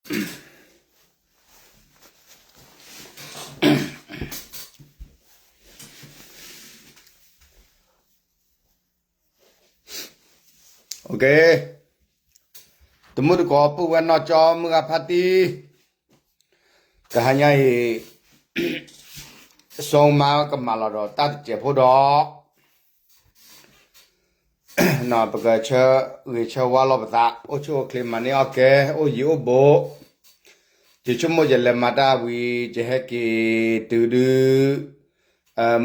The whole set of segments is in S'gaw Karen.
တမုၢ်တကိးပုၢ်ဝဲၢ်နီၢ်ကၠီမုၢ်ဂၤဖါတံၢ်, တဟါညါအံၤ စီၤမါကမၤလီၤဒီးတၢ်တစဲးဖိဒီး ပကဆၢဂ့ၤဆၢဝါလီၤပသး အိၣ်ဆူၣ်အိၣ်ချ့မၤန့ၢ်အီၣ်ကဲ အိၣ်ယံၤအိၣ်ဘူး, ယဆိကမိၣ်ယလဲၤမၤတၢ်ဝံၤ ယဟဲက့ၤတုၤဒု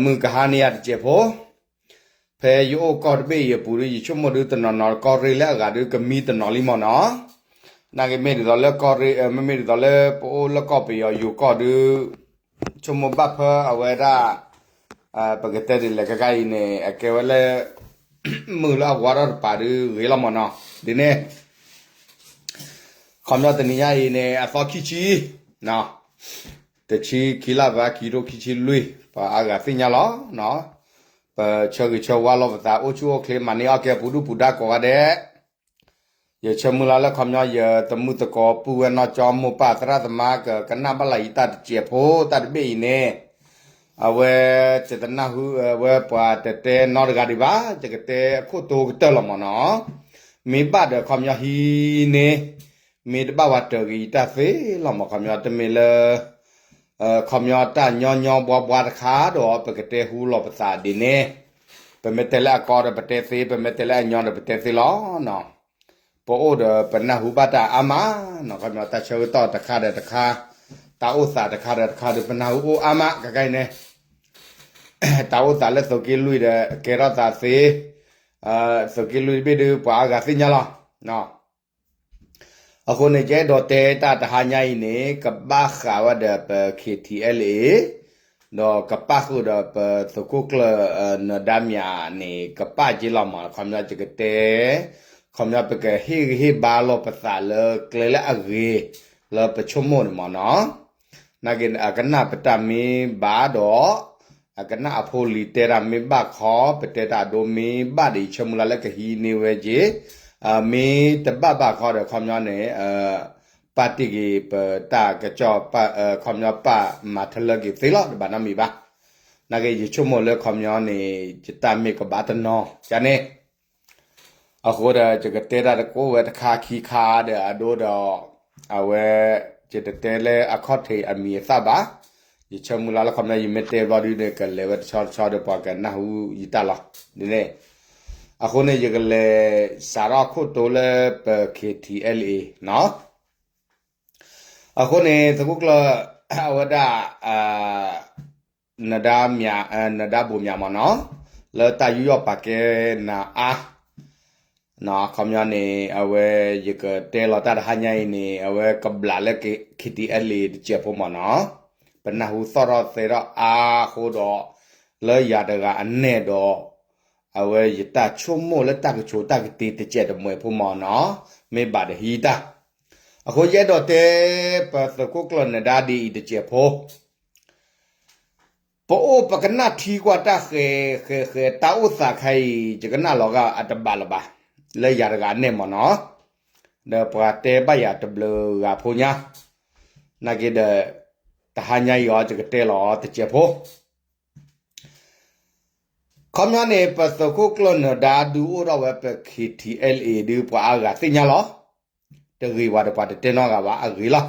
မုၢ်ကဟါန့ၢ်ယၤတစဲးဖိ, ဖဲယအိၣ်ကီၢ်တဘ့ၣ်အံၤအပူၤဒု ယဆိကမိၣ်ဒုတနီၤနီၤကီၢ်ရ့ၣ်လၢအဂၤဒုကမံတနီၤလံမ့ၢ်နီၤ, နာ်က့မ့ၢ်ဒ်သိးလၢကီၢ်ရ့ၣ် မ့မ့ၢ်ဒ်သိးလၢပအိၣ်လၢကီၢ်ပယီၤယိၤကီၢ်ဒု ဆိကမိၣ်ဘၣ်ဖၢအဝဲဒၣ် ပကတဲဒ်လဲၣ်ကကါအံၤန့ၣ် အကဲဝဲလၢ မုၢ်လၢအဝါထီၣ်တပၤဒုဂ့ၤလီၤမ့ၢ်နီၤ, ဒ်န့ၣ် ခီပညီတနံၤညါအံၤန့ၣ် အသီခံဆံ တဆံခံလါဘၣ် ခံထိခံဆံလွံၢ် ပှၤအါဂၤသ့ၣ်ညါလီၤ, ပဆၢဂ့ၤဆၢဝါလီၤပသး အိၣ်ဆူၣ်အိၣ်ချ့မၤန့ၢ်အီၣ်ကဲပူၤဒုၣ်ပူၤဒါကိးဂၤဒဲး, ယဆၢမုၢ်လၢ်လၢခီပညီယတမုၢ်တကိးပုၢ်ဝဲၢ်နီၢ်ကၠီမိၢ်ပၢ်သရၣ်သမါကကနၣ်ဘၣ်လၢယတၢ်တစဲးဖိတၢ်တဘ့ၣ်အံၤန့ၣ်, အဝဲ ယတနၢ်ဟူ အဝဲပှၤတတဲနီတဂၤဒံးဘၣ် ယကတဲအခိၣ်တိကတၢၢ်လီၤမ့ၢ်နီၤ, မ့ၢ်ဘၣ်ဒီးခီပညီဟံးန့ၢ် မ့ၢ်တဘၣ်ဝဲတၢ်ဂ့ၤယတၢ်သ့လီၤမ့ၢ် ခီပညီတမ့ၢ်လၢ ခီပညီတၢ်ညီညီဘှါဘှါတခါဒီး ပကတဲဟူလီၤပသးဒ်န့ၣ်, ပမ့ၢ်တဲလၢအကီဒီးပတဲသ့, ပမ့ၢ်တဲလၢအညီဒီးပတဲသ့လီၤ. ပအိၣ်ဒီးပနၢ်ဟူဘၣ်တၢ်အါမးနီၤ, ခီပညီတၢ်ဆၢကတီၢ်တခါဒီးတခါ, တၢ်အိၣ်သးတခါဒီးတခါဒီး ပနၢ်ဟူအိၣ်အါမး ကကဲအံၤန့ၣ်, တၢ်အိၣ်သးလၢသုးက့လွံၢ်ဒီး ကဲထီၣ်သးသ့, သုးက့လွံၢ်တဘ့ၣ်ဒုး ပှၤအါဂၤသ့ၣ်ညါလီၤ. အဃိန့ၣ် ယအဲၣ်ဒိးတဲတၢ်တဟါညါအံၤန့ၣ် ကဘၣ်ဃးဝဲဒီးပ ခ့ထံအဲလ်အ့ ဒီးကပၣ်ဃုာ်ဒီးပသုးခိၣ်ကျၢၢ် နဒါမၠးန့ၣ် ကပၣ်က့လီၤမး, ခီပညီယကတဲ, ခီပညီပကဟ့ၣ်ဂံၢ်ဟ့ၣ်ဘါလီၤပသးလၢကျဲလၢအဂ့ၤ လၢပဆိကမိၣ်န့ၣ်မးနီၤ. နာ်က့ အကနၣ်ပတၢ်မ့ၢ်ဘၣ်ဒီး အကနၣ်အဖိလံၤတဲတၢ်မ့ၢ်ဘၣ်ခီ, ပတဲတၢ်အဒိမ့ၢ်ဘၣ်ဒီး ယဆၢမုၢ်လၢ်လၢကဟံးန့ၢ်ဝဲက့ၤ, မ့ၢ်တဘၣ်ဘၣ်ခီဒီး ခီပညီန့ၣ် ပာ်တ့ၢ်က့ၤပတၢ်ကစီၣ်, ခီပညီပာ်မၤထလၢက့ၤသ့လီၤ တဘၣ်နီတမံၤဘၣ်. နာ်က့ ယဆိကမိၣ်လၢခီပညီန့ၣ် ယတၢ်မ့ၢ်ကဘၣ်တနီၤကန့ၣ် အဃိဒီး ယကတဲတၢ်တကိးဝဲတခါခံခါဒီးအဒိဒီး အဝဲ ယတတဲလၢအခီၣ်ထံးအမံၤအသၣ်ဘၣ်. ယဆၢမုၢ်လၢ်လၢခီပညီ ယမ့ၢ်တဲဘျီဒုန့ၣ် ကလဲၤဝဲတဆီတဆီဒီး ပှၤကနၢ်ဟူယတၢ်လီၤ. ဒ်န့ၣ် အဃိန့ၣ် ယကလဲၤစးထီၣ်ခိၣ်တိလၢပ ခ့ထံအဲလ်အ့ နီၤ. အဃိန့ၣ် သုးခိၣ်ကျၢၢ် အဝဲဒၣ် နဒါမၠး, နဒါဘိၣ်မၠးမးနီၤ, လၢတၢ်ယူးယီၣ်ပာ်ကဲနၤအါ ခီပညီန့ၣ် အဝဲ ယကတဲလီၤတၢ်တဟါညါအံၤန့ၣ် အဝဲကဘျးလၢ ခ့ထံအဲလ်အ့ တစဲးဖိမးနီၤ, ပနၢ်ဟူသီၣ်ထီၣ်သဲထီၣ်အါအဃိဒီး လၢယၤတဂၤအနဲၣ်ဒီး အဝဲယတၢ်ဆိကမိၣ်လၢတၢ်ကဆိးတၢ်ကတ့ၤတစဲးတမှဲးဖိမးနီၤ, မ့ၢ်ဘၣ်တဟံးတၢ်. အဃိယအဲၣ်ဒိးတဲ ပသုးခိၣ်ကျၢၢ်နဒါဒ်အံၤတစဲးဖိ ပအိၣ်ပကနၣ်ထံကွၢ်တၢ်ဃဲၤဃဲၤဃဲၤ တၢ်အိၣ်သးခါအံၤ ယကနၣ်လီၤဂာ်အတဘၣ်လၢၤဘၣ်, လၢယၤတဂၤအနဲၣ်မးနီၤ, ဒီးပှၤတဲဘၣ်ယၤတဘျုးဂၤဖိညါ, နာ်က့ဒီး တဟါညါအံၤအီၤ ယကတဲလီၤတစဲးဖိ ခီပညီန့ၣ် ပသုးခိၣ်ကျၢၢ်နဒါဒုးအိၣ်ထီၣ်ဝဲပ ခ့ထံအဲလ်အ့ ဒုးပှၤအါဂၤသ့ၣ်ညါလီၤ. တဂ့ၤဝဲဒီးပှၤတတဲနီတဂၤဘၣ် အဂ့ၤလီၤ.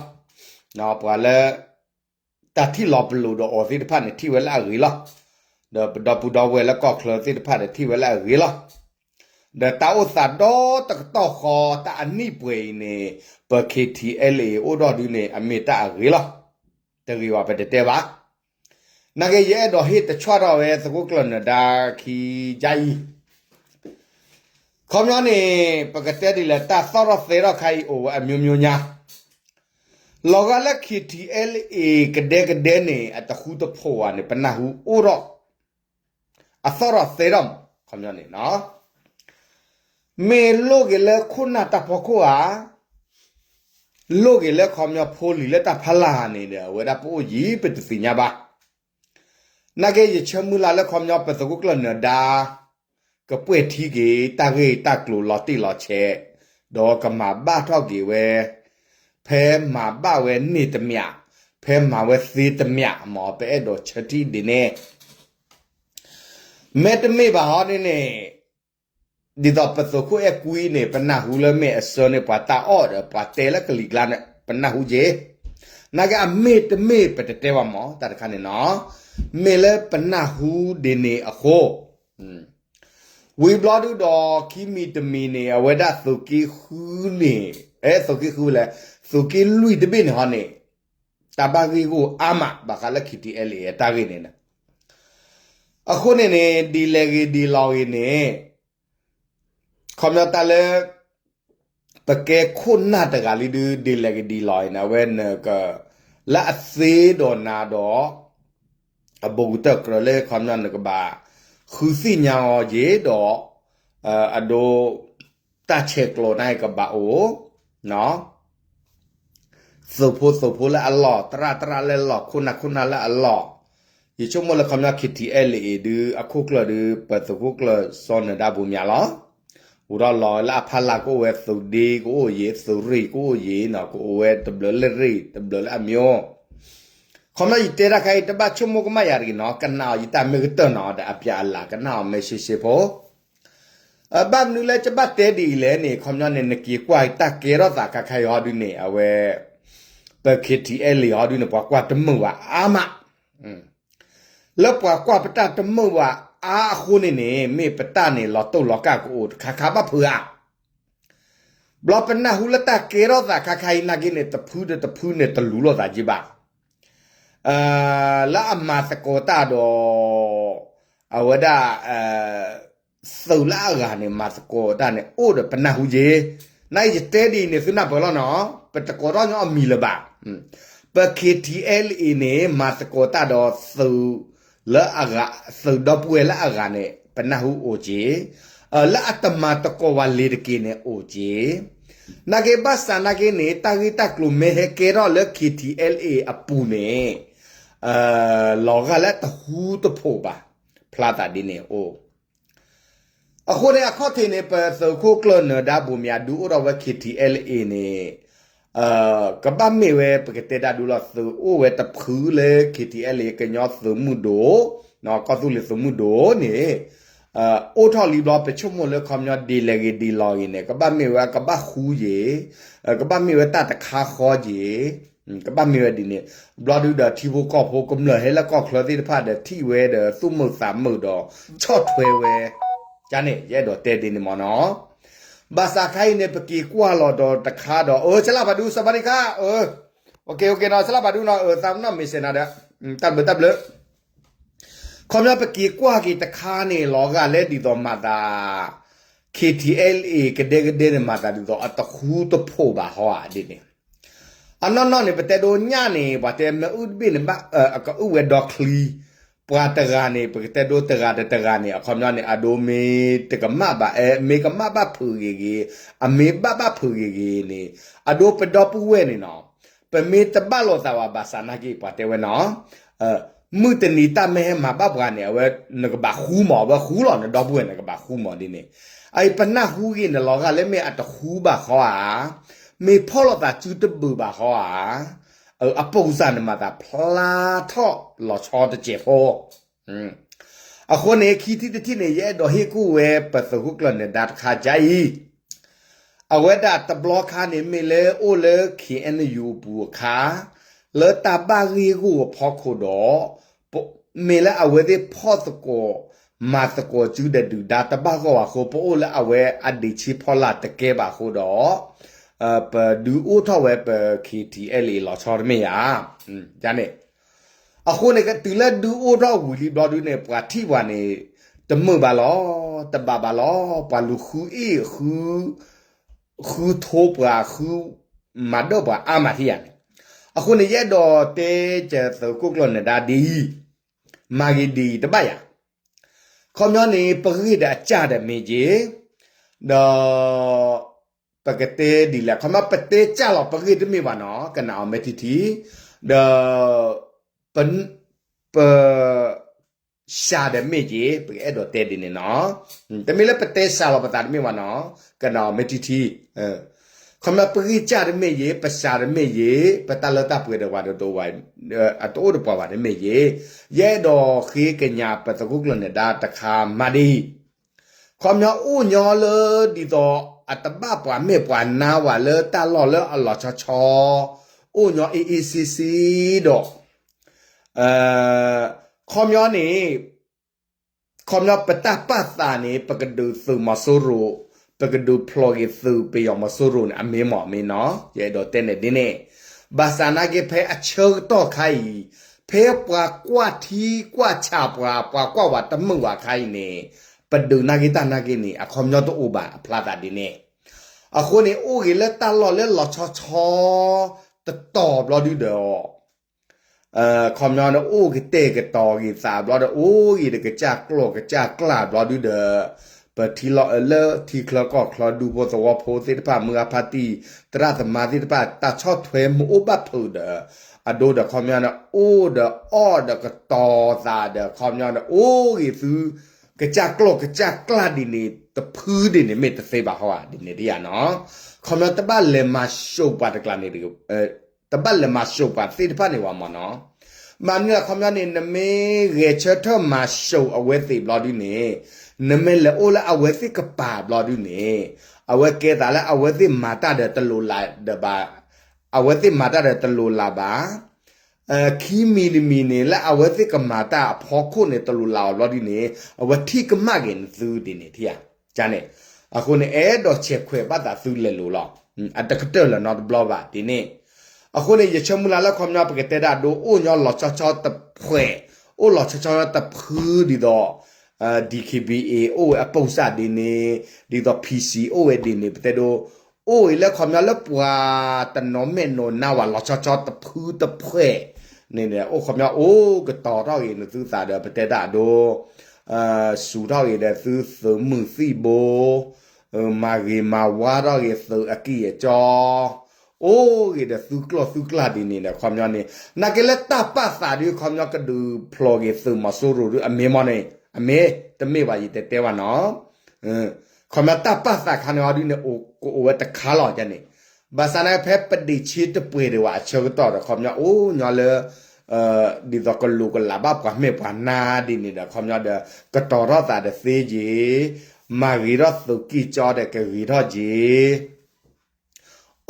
ပှၤလၢ တၢ်ထံၣ်လီၤပလိာ်ဒီးအီၤသ့ၣ်တဖၣ်န့ၣ် ထံၣ်ဝဲလၢအဂ့ၤလီၤ. ဒီးပဒီပုၢ်ဒီဝဲၢ်လၢကီၢ်ချၢသ့ၣ်တဖၣ်န့ၣ် ထံၣ်ဝဲလၢအဂ့ၤလီၤ. ဒီးတၢ်အိၣ်သးဒီတကတီၢ်ဃီ တၢ်အနံၣ်ပှဲၤအံၤန့ၣ် ပ ခ့ထံအဲလ်အ့ အိၣ်ဒီးဒုးန့ၣ် အမ့ၢ်တၢ်အဂ့ၤလီၤ. တဂ့ၤဝဲပတတဲဘၣ်. နာ်က့ ယအဲၣ်ဒိးဟ့ၣ်တဆွၣ်ထီၣ်ဝဲသုးခိၣ်ကျၢၢ်နဒါခံယါအံၤ ခီပညီန့ၣ် ပကတဲဒ်လဲၣ် တၢ်သီၣ်ထီၣ်သဲထီၣ်ခါအံၤအိၣ်ဝဲအမျိုးမျိုးညါ, လီၤဂာ်လၢ ခ့ထံအဲလ်အ့ ကဒဲကဒဲန့ၣ် အတဃူတဖိးဘၣ်န့ၣ် ပနၢ်ဟူအိၣ်ထီၣ် အသီၣ်ထီၣ်သဲထီၣ်မး ခီပညီန့ၣ် မ့ၢ်လိၣ်က့ၤလၢခိၣ်နၢ်တၢ်ဖီခိၣ်ဧါ, လိၣ်က့ၤလၢခီပညီဖိလံၤလၢတၢ်ဖီလာ်န့ၣ်ဒီး အဝဲဒၣ်ပအိၣ်ယံၤပတသ့ၣ်ညါဘၣ်. နာ်က့ ယဆၢမုၢ်လၢ်လၢခီပညီပသုးခိၣ်ကျၢၢ်နဒါ ကပှဲၤထံက့ၤတၢ်ဂ့ၢ်တၢ်ကျိၤလီၤတံၢ်လီၤဆဲး, ဒီးကမၤဘၣ်ထီၣ်က့ၤဝဲ ဖဲမၤဘၣ်ဝဲန့ၢ်တမံၤ, ဖဲမၤဝဲသ့တမံၤမ့ၢ် ပအဲၣ်ဒိးဆၢထံၣ်ဒ်န့ၣ် မ့တမ့ၢ်ဘၣ်ဟီဒ်န့ၣ်, ဒ်သိးပသုးခိၣ်အဲၣ်ကွံန့ၣ် ပနၢ်ဟူလၢမ့ၢ်အဆၢန့ၣ် ပှၤတၢ်အီၣ်ဒီးပှၤတဲလၢကလံၤကျါန့ၣ် ပနၢ်ဟူက့ၤ, နာ်က့အမ့ၢ်တမ့ၢ်ပတတဲဘၣ်မ့ၢ် တၢ်တခါန့ၣ်နီၤ, မ့ၢ်လၢပနၢ်ဟူဒ်န့ၣ်အဃိ ဝံၤဘျီဒုဒီးခံမံၤတမံၤန့ၣ် အဝဲဒၣ်သုးက့ဃုန့ၣ်, အဲ သုးက့ဃုလဲၣ်, သုးက့လွံၢ်တဘ့ၣ်န့ၣ်ဟီန့ၣ်, တၢ်ဘၣ်ဂ့ၢ်ဂီၢ်အါမး ဘၣ်ဃးလၢ ခံထံအဲလ်အ့ အတၢ်ဂ့ၢ်န့ၣ်, အဃိန့ၣ်န့ၣ် ဒ်လဲၣ်ဂ့ၤဒ်လဲၣ်ဂ့ၤန့ၣ်, ခီပညီတၢ်လၢ ပကဲခိၣ်နၢ်တဂၤလံဒု ဒ်လဲၣ်ဂ့ၤဒ်လဲၣ်ဂ့ၤန့ၣ် အဝဲနက လၢအသ့ဒီးနၤဒီး အဘူးကတၢၢ်ကြၢးလၢခီပညီနကဘၣ် ဃုသ့ၣ်ညါအီၤက့ၤဒီး အဒိ တၢ်ဆဲးကျိးန့ၣ်ကဘၣ်အိၣ် သုးဖိသုးဖိလၢအလီၢ်, သရၣ်သရၣ်လၢအလီၢ်, ခိၣ်နၢ်ခိၣ်နၢ်လၢအလီၢ်, ယဆိကမိၣ်လၢခီပညီ ခံထံအဲလ်အ့ ဒု အခိၣ်ကျၢၢ်ဒု ပသုးခိၣ်ကျၢၢ်စီၤနၢၤဒါဘိမၠးလီၤ. အိၣ်ဒီးလီၤလၢအဖီလာ်ကအိၣ်ဝဲ သုးဒ့ကအိၣ်ယံၤ, သုးရ့ၣ်ကအိၣ်ယံၤနီၤ, ကအိၣ်ဝဲတဘျုးလၢရ့ၣ် တဘျုးလၢအမံၤ. ခီပညီယတဲတၢ်ခါအံၤ တဘၣ်ဆိကမိၣ်ကမၣ်ယၤတဂ့ၤနီၤ, ကနၣ်အီၤယတၢ်မ့ၢ်ကတၢၢ်နီၤ ဒီးအပျးအလၤ ကနၣ်အီၤမ့ၢ်ရှဲရှဲဖိ ဘၣ်မနုၤလၢယဘၣ်တဲဒ်အံၤလဲၣ်န့ၣ် ခီပညီန့ၣ် နက့ၤကွၢ်တၢ်ကဲထီၣ်သးခါခါအံၤဟီဒုန့ၣ် အဝဲ ပ ခံထံအဲလ်အ့ ဟီဒုန့ၣ် ပှၤကွၢ်တမုာ်ဘၣ်အါမး, လၢပှၤကွၢ်ပတၢ်တမုာ်ဘၣ်အါအဃိန့ၣ်န့ၣ် မ့ၢ်ပတၢ်န့ၣ် လီၤတိၢ်လီၤကၢ်ကအိၣ်တခါခါဘၣ်ဖုးဧါ. ဘျီပနၢ်ဟူလၢတၢ်ကဲထီၣ်သးခါခါအံၤနာ်က့န့ၣ် တဖုဒီးတဖုန့ၣ် တလူၤလိာ်သးက့ဘၣ် လၢအမၤသကိးတၢ်ဒီး အဝဲဒၣ် သုးလၢအဂၤန့ၣ် မၤသကိးတၢ်န့ၣ် အိၣ်ဒီးပနၢ်ဟူက့ၤ, နာ်က့ယတဲဒ်အံၤန့ၣ် သုနၢ်ပၢၢ်လီၤနီၤ, ပတကိးထီၣ်ညီအမံၤလၢၤဘၣ်. ပ ခံထံအဲလ်အ့ န့ၣ် မၤသကိးတၢ်ဒီးသုးလၢအဂၤ, သုးဒီပုၢ်ဝဲၢ်လၢအဂၤန့ၣ် ပနၢ်ဟူအိၣ်က့ၤ, လၢအတမၤသကိးဝဲလံၤတက့ၢ်န့ၣ်အိၣ်က့ၤ, နာ်က့ဘၣ်ဆၣ်နာ်က့န့ၣ် တၢ်ဂ့ၢ်တၢ်ကျိၤမ့ၢ်ဟဲကဲထီၣ်လၢ ခံထံအဲလ်အ့ အပူၤန့ၣ် လီၤဂာ်လၢတဃူတဖိးဘၣ်, ဖျါသးဒ်န့ၣ်အိၣ် အဃိန့ၣ် အခီၣ်ထံးန့ၣ် ပသုးခိၣ်ကျၢၢ်နၢၤဒါဘိမၠး ဒုးအိၣ်ထီၣ်ဝဲ ခံထံအဲလ်အ့ န့ၣ် ကဘၣ်မ့ၢ်ဝဲ ပကတဲဒၣ်ဒုလီၤ သုးအိၣ်ဝဲတဖုလၢ ခံထံအဲလ်အ့ ကညီသုးမုၢ်ဒိၣ်, ကီၢ်သူလ့ၤသုးမုၢ်ဒိၣ်န့ၣ် အိၣ်ထီၣ်လံဘျီ ပဆိကမိၣ်လၢခီပညီဒ်လဲၣ်ဂ့ၤဒ်လဲၣ်ဂ့ၤန့ၣ် ကဘၣ်မ့ၢ်ဝဲကဘၣ်ဃူက့ၤ, ကဘၣ်မ့ၢ်ဝဲတၢ်တခါဃီက့ၤ, ကဘၣ်မ့ၢ်ဝဲဒ်န့ၣ်, ဘျီဒုဒီး ထံဖိကီၢ်ဖိကမျၢၢ်ဟဲလၢကီၢ်ချၢသ့ၣ်တဖၣ်ဒီးထံၣ်ဝဲဒီးသူၣ်မုာ်သးမုာ်ဒီး ဆီၣ်ထွဲဝဲ, ကန့ၣ် ယအဲၣ်ဒိးတဲဒ်န့ၣ်မ့ၢ်နီၤ. ဘၣ်ဆၣ်ခါအံၤန့ၣ် ပက့ၤကွၢ်လီၤဒီးတခါဒီး အၢ ဆလၣ်ဖးဒူ စီၤဘါဒံခါ အၢ OK OK နီၤ ဆလၣ်ဖးဒူနီၤ အၢ သးပနီၣ်မ့ၢ်စဲးနၤဒီး တၢ်ဘျုးတၢ်ဘျုး ခီပညီပက့ၤကွၢ်က့ၤတခါန့ၣ် လီၤဂာ်လၢဒ်သိးမၤသး ခံထံအဲလ်အ့ ကဒဲကဒဲန့ၣ် မၤသးဒ်သိးအတဃူတဖိးဘၣ်ဟီဧါဒ်န့ၣ်, အနီၢ်နီၢ်န့ၣ် ပတဲဒိညၣ်န့ၣ် ပှၤတဲမ့ၢ်အုၣ်တဘ့ၣ်န့ၣ် ကအုၣ်ဝဲဒီချံ, ပှၤတဂၤန့ၣ် ပကတဲဒိတဂၤဒီးတဂၤန့ၣ် အခီပညီန့ၣ် အဒိမ့ၢ်တကမၣ်ဘၣ် အဲ မ့ၢ်ကမၣ်ဘၣ်ဖုးဂ့ၤဂ့ၤ, အမ့ၢ်ဘၣ်ဘၣ်ဖုးဂ့ၤဂ့ၤန့ၣ် အဒိပဒီပုၢ်ဝဲၢ်န့ၣ်နီၤ ပမ့ၢ်တဘၣ်လိာ်သးဘၣ် ဘၣ်ဆၣ်နာ်က့ ပှၤတဲဝဲနီၤ မုၢ်တနံၤတၢ်မ့ၢ်ဟဲမၤဘၣ်ပှၤန့ၣ် အဝဲနကဘၣ်ဃူမး အဝဲဃူလီၤ နဒီပုၢ်ဝဲၢ်န့ၣ် ကဘၣ်ဃူမးဒ်န့ၣ်, အအံၤပနၢ်ဟူဂ့ၤန့ၣ် လီၤဂာ်လၢမ့ၢ်အတဃူဘၣ်ဃီဧါ, မ့ၢ်ဖီၣ်လိာ်သးစုတဘုးဘၣ်ဃီဧါ, အပိၢ်စၢ်န့ၣ် မၤသးဖျါထီၣ်လီၤဆီတစဲးဖိ အဃိန့ၣ် ခံထံၣ်တထံၣ်န့ၣ် ယအဲၣ်ဒိးဟ့ၣ်ကူၣ်ဝဲ ပသုးခိၣ်ကျၢၢ်နၢၤဒါတခါကါအံၤ, အဝဲဒၣ်တဘျီခါန့ၣ် မ့ၢ်လၢအိၣ်လၢ ခ့ၣ်အဲၣ်ယူၣ် အပူၤအခါ, လၢတၢ်ဘၣ်ဂ့ၢ်ဂီၢ်အဖီခိၣ်ဒီး, မ့ၢ်လၢအဝဲသ့ၣ်ဖီၣ်သကိး မၤသကိးစုဒီးဒုၣ်ဒါတဘၣ်ဂီၢ်ဘၣ်အဃိ ပအိၣ်လၢအဝဲအဒ့ၣ်ဆံဖီလာ်တကဲဘၣ်အဃိဒီး, ပဒုးအိၣ်ထီၣ်ဝဲပ ခံထံအဲလ်အ့ လီၤဆီတမ့ၢ်ဧါ, န့ၣ် အဃိန့ၣ် တုၤလၢဒုးအိၣ်ထီၣ်ဝံၤလံဘျီဒုန့ၣ် ပှၤထံၣ်ပှၤန့ၣ် တမုာ်ဘၣ်လီၤ, တဘၣ်ဘၣ်လီၤ, ပှၤလူၤဃုအ့ၣ် ဃုထိပှၤ ဃုမၤဒၢၣ်ပှၤအါမးထံၣ်ယၤန့ၣ်, အဃိန့ၣ် ယအဲၣ်ဒိးတဲကသုးခိၣ်ကျၢၢ်နၢၤဒါဒ်အံၤ, မၤဂ့ၤဒ်အံၤတဘၣ်ယၤ, ခီပညီန့ၣ် ပဂ့ၢ်ဒီးအစၢ်ဒီးမ့ၢ်က့ၤ, ဒီး ပကတဲဒ်လဲၣ် ခီပညီပတဲစၢ်လီၤပဂ့ၢ်တမ့ၢ်ဘၣ်နီၤ ကနၣ်အီၤမ့ၢ်ထံထံ, ဒီး ပ စၢ်ဒီးမ့ၢ်က့ၤ ပကအဲၣ်ဒိးတဲဒ်န့ၣ်နီၤ, တမ့ၢ်လၢပတဲစၢ်လီၤပသးတမ့ၢ်ဘၣ်နီၤ ကနၣ်အီၤမ့ၢ်ထံထံ, ခီ ခီပညီပဂံၢ်စၢ်တမ့ၢ်ယ့ၤ, ပစှၤတမ့ၢ်ယ့ၤ, ပတၢ်လၢတၢ်ပှဲၤတဝၤတတအိၣ်ဘၣ်, အတအိၣ်တပှၤဘၣ်တမ့ၢ်ယ့ၤ, ယအဲၣ်ဒိးဃ့ကညးပသုးခိၣ်ကျၢၢ်နၢၤဒါတခါမးဒ်အံၤ, ခီပညီအိၣ်ညီလၢဒ်သိးအတဘၣ်ပှၤမဲာ်ပှၤနါဝဲလၢတၢ်လီၢ်လၢအလီၤဆီဆီ, အိၣ်ညီအ့ၣ်အ့ၣ်စ့စ့ဒီး ခီပညီန့ၣ်, ခီပညီပတၢ်ပာ်သးန့ၣ် ပကဒုးသုးမီၤစိရိၤ, ပကဒုးဖျိးက့ၤသုးပယီၤမီၤစိရိၤန့ၣ် အမ့ၢ်မ့ၢ်မ့ၢ်နီၤ, ယအဲၣ်ဒိးတဲန့ၣ်ဒ်န့ၣ်, ဘၣ်ဆၣ်နာ်က့ဖဲအဆၢကတီၢ်ခါအံၤ, ဖဲပှၤကွၢ်ထံကွၢ်ဆးပှၤ, ပှၤကွၢ်ဝဲတမုာ်ဝဲခါအံၤန့ၣ်, ပဒုးနာ်က့တၢ်နာ်က့န့ၣ် အခီပညီတအိၣ်ဘၣ်အဖျါသးဒ်န့ၣ်, အဃိန့ၣ် အိၣ်ဂ့ၤလၢတၢ်လီၢ်လၢလီၤဆီဆီ တတီၤဘျီဒုဒီး ခီပညီန့ၣ် အိၣ်ကတဲာ်ကတီၤဂ့ၤသးဘျီဒီး အိၣ်ဂ့ၤဒီးကစၢ်ကျိာ်ကစၢ်ကျၢ်ဘျီဒုဒီး, ပထံလီၤလၢထံချၢကီၢ်ချၢဒူဖိသဝီဖိသ့ၣ်တဖၣ် မုၢ်အါဖါတံၢ် သရၣ်သမါသ့ၣ်တဖၣ် တၢ်ဆီၣ်ထွဲမ့ၢ်အိၣ်ဘၣ်ဖုးဒီး, အဒိဒီးခီပညီန့ၣ် အိၣ်ဒီးအီၣ်ဒီးကတီၤသးဒီး ခီပညီန့ၣ် အိၣ်ဂ့ၤသု ကစၢ်ကျိာ်ကစၢ်ကျၢ်ဒ်န့ၣ် တဖုဒ်န့ၣ် မ့ၢ်တသ့ဘၣ်ဟီဧါ ဒ်န့ၣ်တယၤနီၤ, ခီပညီတဘၣ်လဲၤမၤၡိးပှၤတကျါန့ၣ် တဘၣ်လဲၤမၤၡိးပှၤသ့ၣ်တဖၣ်န့ၣ်ဝဲမ့ၢ်နီၤ, မ့ၢ်န့ၣ်လီၤ ခီပညီန့ၣ် နမ့ၢ်ဂဲၤဆၢထၢၣ်မၤၡိးအဝဲသ့ၣ်ဘျီဒုန့ၣ်, နမ့ၢ်လဲၤအိၣ်လၢအဝဲသ့ၣ်ကပၤဘျီဒုန့ၣ်, အဝဲကဲသးလၢအဝဲသ့ၣ်မၤတၢ်ဒီးတလိၤလးဒီးဘၣ်, အဝဲသ့ၣ်မၤတၢ်ဒီးတလိၤလးဘၣ် ခံမံၤတမံၤန့ၣ် လၢအဝဲသ့ၣ်ကမၤတၢ်အဖီခိၣ်န့ၣ် တလိၤလးအီၤဘျီဒုန့ၣ် အဝဲထံၣ်ကမၣ်က့ၤနသုဒ်န့ၣ်ထံၣ်ဧါ, န့ၣ်, အဃိန့ၣ် အဲၣ်ဒိးဆဲးခွဲးဘၣ်သးသုလဲၤလိၤလီၤ, အတကတၢၢ်လၢၤနီတဘျီဘၣ်ဒ်န့ၣ်, အဃိန့ၣ် ယဆၢမုၢ်လၢ်လၢခီပညီပကတဲဒၣ်ဒိ အိၣ်ညီလီၤဆီဆီတဖှဲး, အိၣ်လီၤဆီဆီတဖုဒ်သိး DKBA အိၣ်ဝဲအပိစၢ်ဒ်န့ၣ်, ဒ်သိး PC အိၣ်ဝဲဒ်န့ၣ် ပတဲဒိ အိၣ်အံၤလၢခီပညီလၢပှၤတနီၤမဲာ်နီၤနါဝဲလီၤဆီဆီတဖုတဖှဲးန့ၣ် အိၣ်ခီပညီအိၣ်ကတီၤထီၣ်ဂ့ၤနသုသးဒီး ပတဲတၢ်အဒိ စူၤထီၣ်ဂ့ၤဒီးသုသုးမုၢ်သံၣ်ဘိ, မၤဂ့ၤမၤဝါထီၣ်ဂ့ၤသုးအကံၢ်အကၠီ, အိၣ်ဂ့ၤဒီးသုကျိာ်သုကျၢ်ဒ်န့ၣ်ဒီး ခီပညီန့ၣ် နာ်က့လၢတၢ်ပာ်သးဒု ခီပညီကဒုးဖျိးက့ၤသုးမီၤစိရိၤဒု အမ့ၢ်မ့ၢ်န့ၣ် အမ့ၢ်တမ့ၢ်ဘၣ် ယတဲတဲဘၣ်နီၤ ခီပညီတၢ်ပာ်သးခါန့ၣ်အီၤဒုန့ၣ် ကအိၣ်ဝဲတခါလီၤန့ၣ်, ဘၣ်ဆၣ်န့ၣ် ဖဲပဒ့ၣ်ဆ့တပှဲၤဒံးဝဲအဆၢကတီၢ်ဒီး ခီပညီအိၣ်ညီလၢ ဒ်သိးကလိၤကလးဘၣ်ပှၤမဲာ်ပှၤနါဒ်န့ၣ်ဒီး ခီပညီဒီး ကတီၤထီၣ်သးဒီးသ့က့ၤ, မၤဂ့ၤထီၣ်သုးကံၢ်ကၠီဒီးကဂ့ၤထီၣ်က့ၤ အီၣ်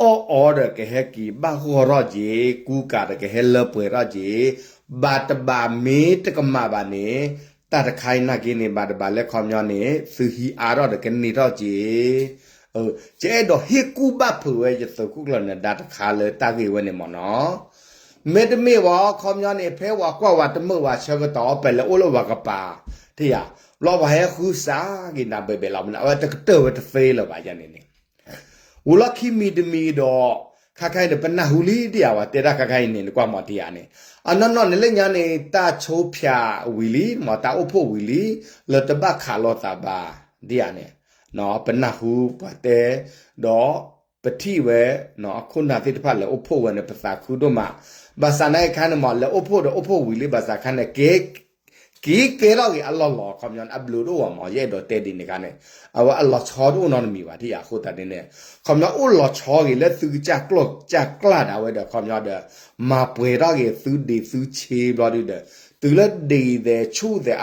အီဒီးကဟဲက့ၤဘၣ်ဂီၢ်ထီၣ်က့ၤ, ကူကၤဒီးကဟဲလၢပှဲၤထီၣ်က့ၤ, ဘၣ်တဘၣ်မ့ၢ်တကမၣ်ဘၣ်န့ၣ်, တၢ်တခါအံၤနာ်က့န့ၣ် ဘၣ်တဘၣ်လၢခီပညီန့ၣ် သုဟံးအါထီၣ်ဒီးကန့ၢ်ထီၣ်က့ၤ, ယအဲၣ်ဒိးဟ့ၣ်ကူၣ်ဘၣ်ဖုးဝဲယသုးခိၣ်ကျၢၢ်နၢၤဒါတခါလၢတၢ်ဂ့ၢ်ဝဲန့ၣ်မ့ၢ်နီၤ မ့တမ့ၢ်ဝဲ ခီပညီန့ၣ် ဖဲဝဲကွၢ်ဝဲတမုာ်ဝဲဆၢကတီၢ် ပလဲၤအိၣ်လၢဝဲကပၤ ထံၣ်ဧါ, ဘျီပှၤဟဲဃုစးက့ၤနၤဘဲၣ်ဘဲၣ်လီၤမ့ၢ်န့ၣ် အဝဲတကတၢၢ်ဝဲတသ့လၢၤဘၣ်ယၤန့ၣ်န့ၣ်, ဝံၤလီၢ်ခံမံၤတမံၤဒီး ခါခါအံၤန့ၣ် ပနၢ်ဟူလံဒ်ဧါ ပှၤတဲတၢ်ခါခါအံၤန့ၣ် နကွၢ်မ့ၢ်ထံၣ်ဧါန့ၣ်, အနီၢ်နီၢ်န့ၣ်လၢညါန့ၣ် တၢ်ဆိဖၠးဝံၤလံ မ့ၢ်တၢ်အိၣ်ဖှိၣ်ဝံၤလံ လၢတဘၣ်ခးလိာ်သးဘၣ် ဒ်ဧါန့ၣ်, ပနၢ်ဟူပှၤတဲ ဒီး ပထံၣ်ဝဲ ခိၣ်နၢ်သ့ၣ်တဖၣ်လဲၤအိၣ်ဖှိၣ်ဝဲန့ၣ် ပသးခုဒိၣ်မး, ဘၣ်ဆၣ်နာ်က့ခါန့ၣ်မ့ၢ် လဲၤအိၣ်ဖှိၣ်ဒီးအိၣ်ဖှိၣ်ဝံၤလံ ဘၣ်ဆၣ်ခါန့ၣ် က့ၤကဲထီၣ်က့ၤအလီၢ်လီၤ ခီပညီန့ၣ် အဘျုးတအိၣ်ဘၣ်မ့ၢ် ယအဲၣ်ဒိးတဲဒ်န့ၣ်ခါန့ၣ်, အဝဲအလီၤဆီတအိၣ်နီတမံၤဘၣ်ထံၣ်ဧါ အဃိသတးန့ၣ်, ခီပညီအိၣ်လီၤဆီဂ့ၤလၢသုကစၢ်ကျိာ်ကစၢ်ကျၢ်ဒၣ်ဝဲဒီး ခီပညီဒီး မၤပှဲၤထီၣ်က့ၤသုဒ့ၣ်သုဆ့ဘျီဒုဒီး, တုၤလၢဒ့ၣ်ဒဲးဆူၣ်ဒဲး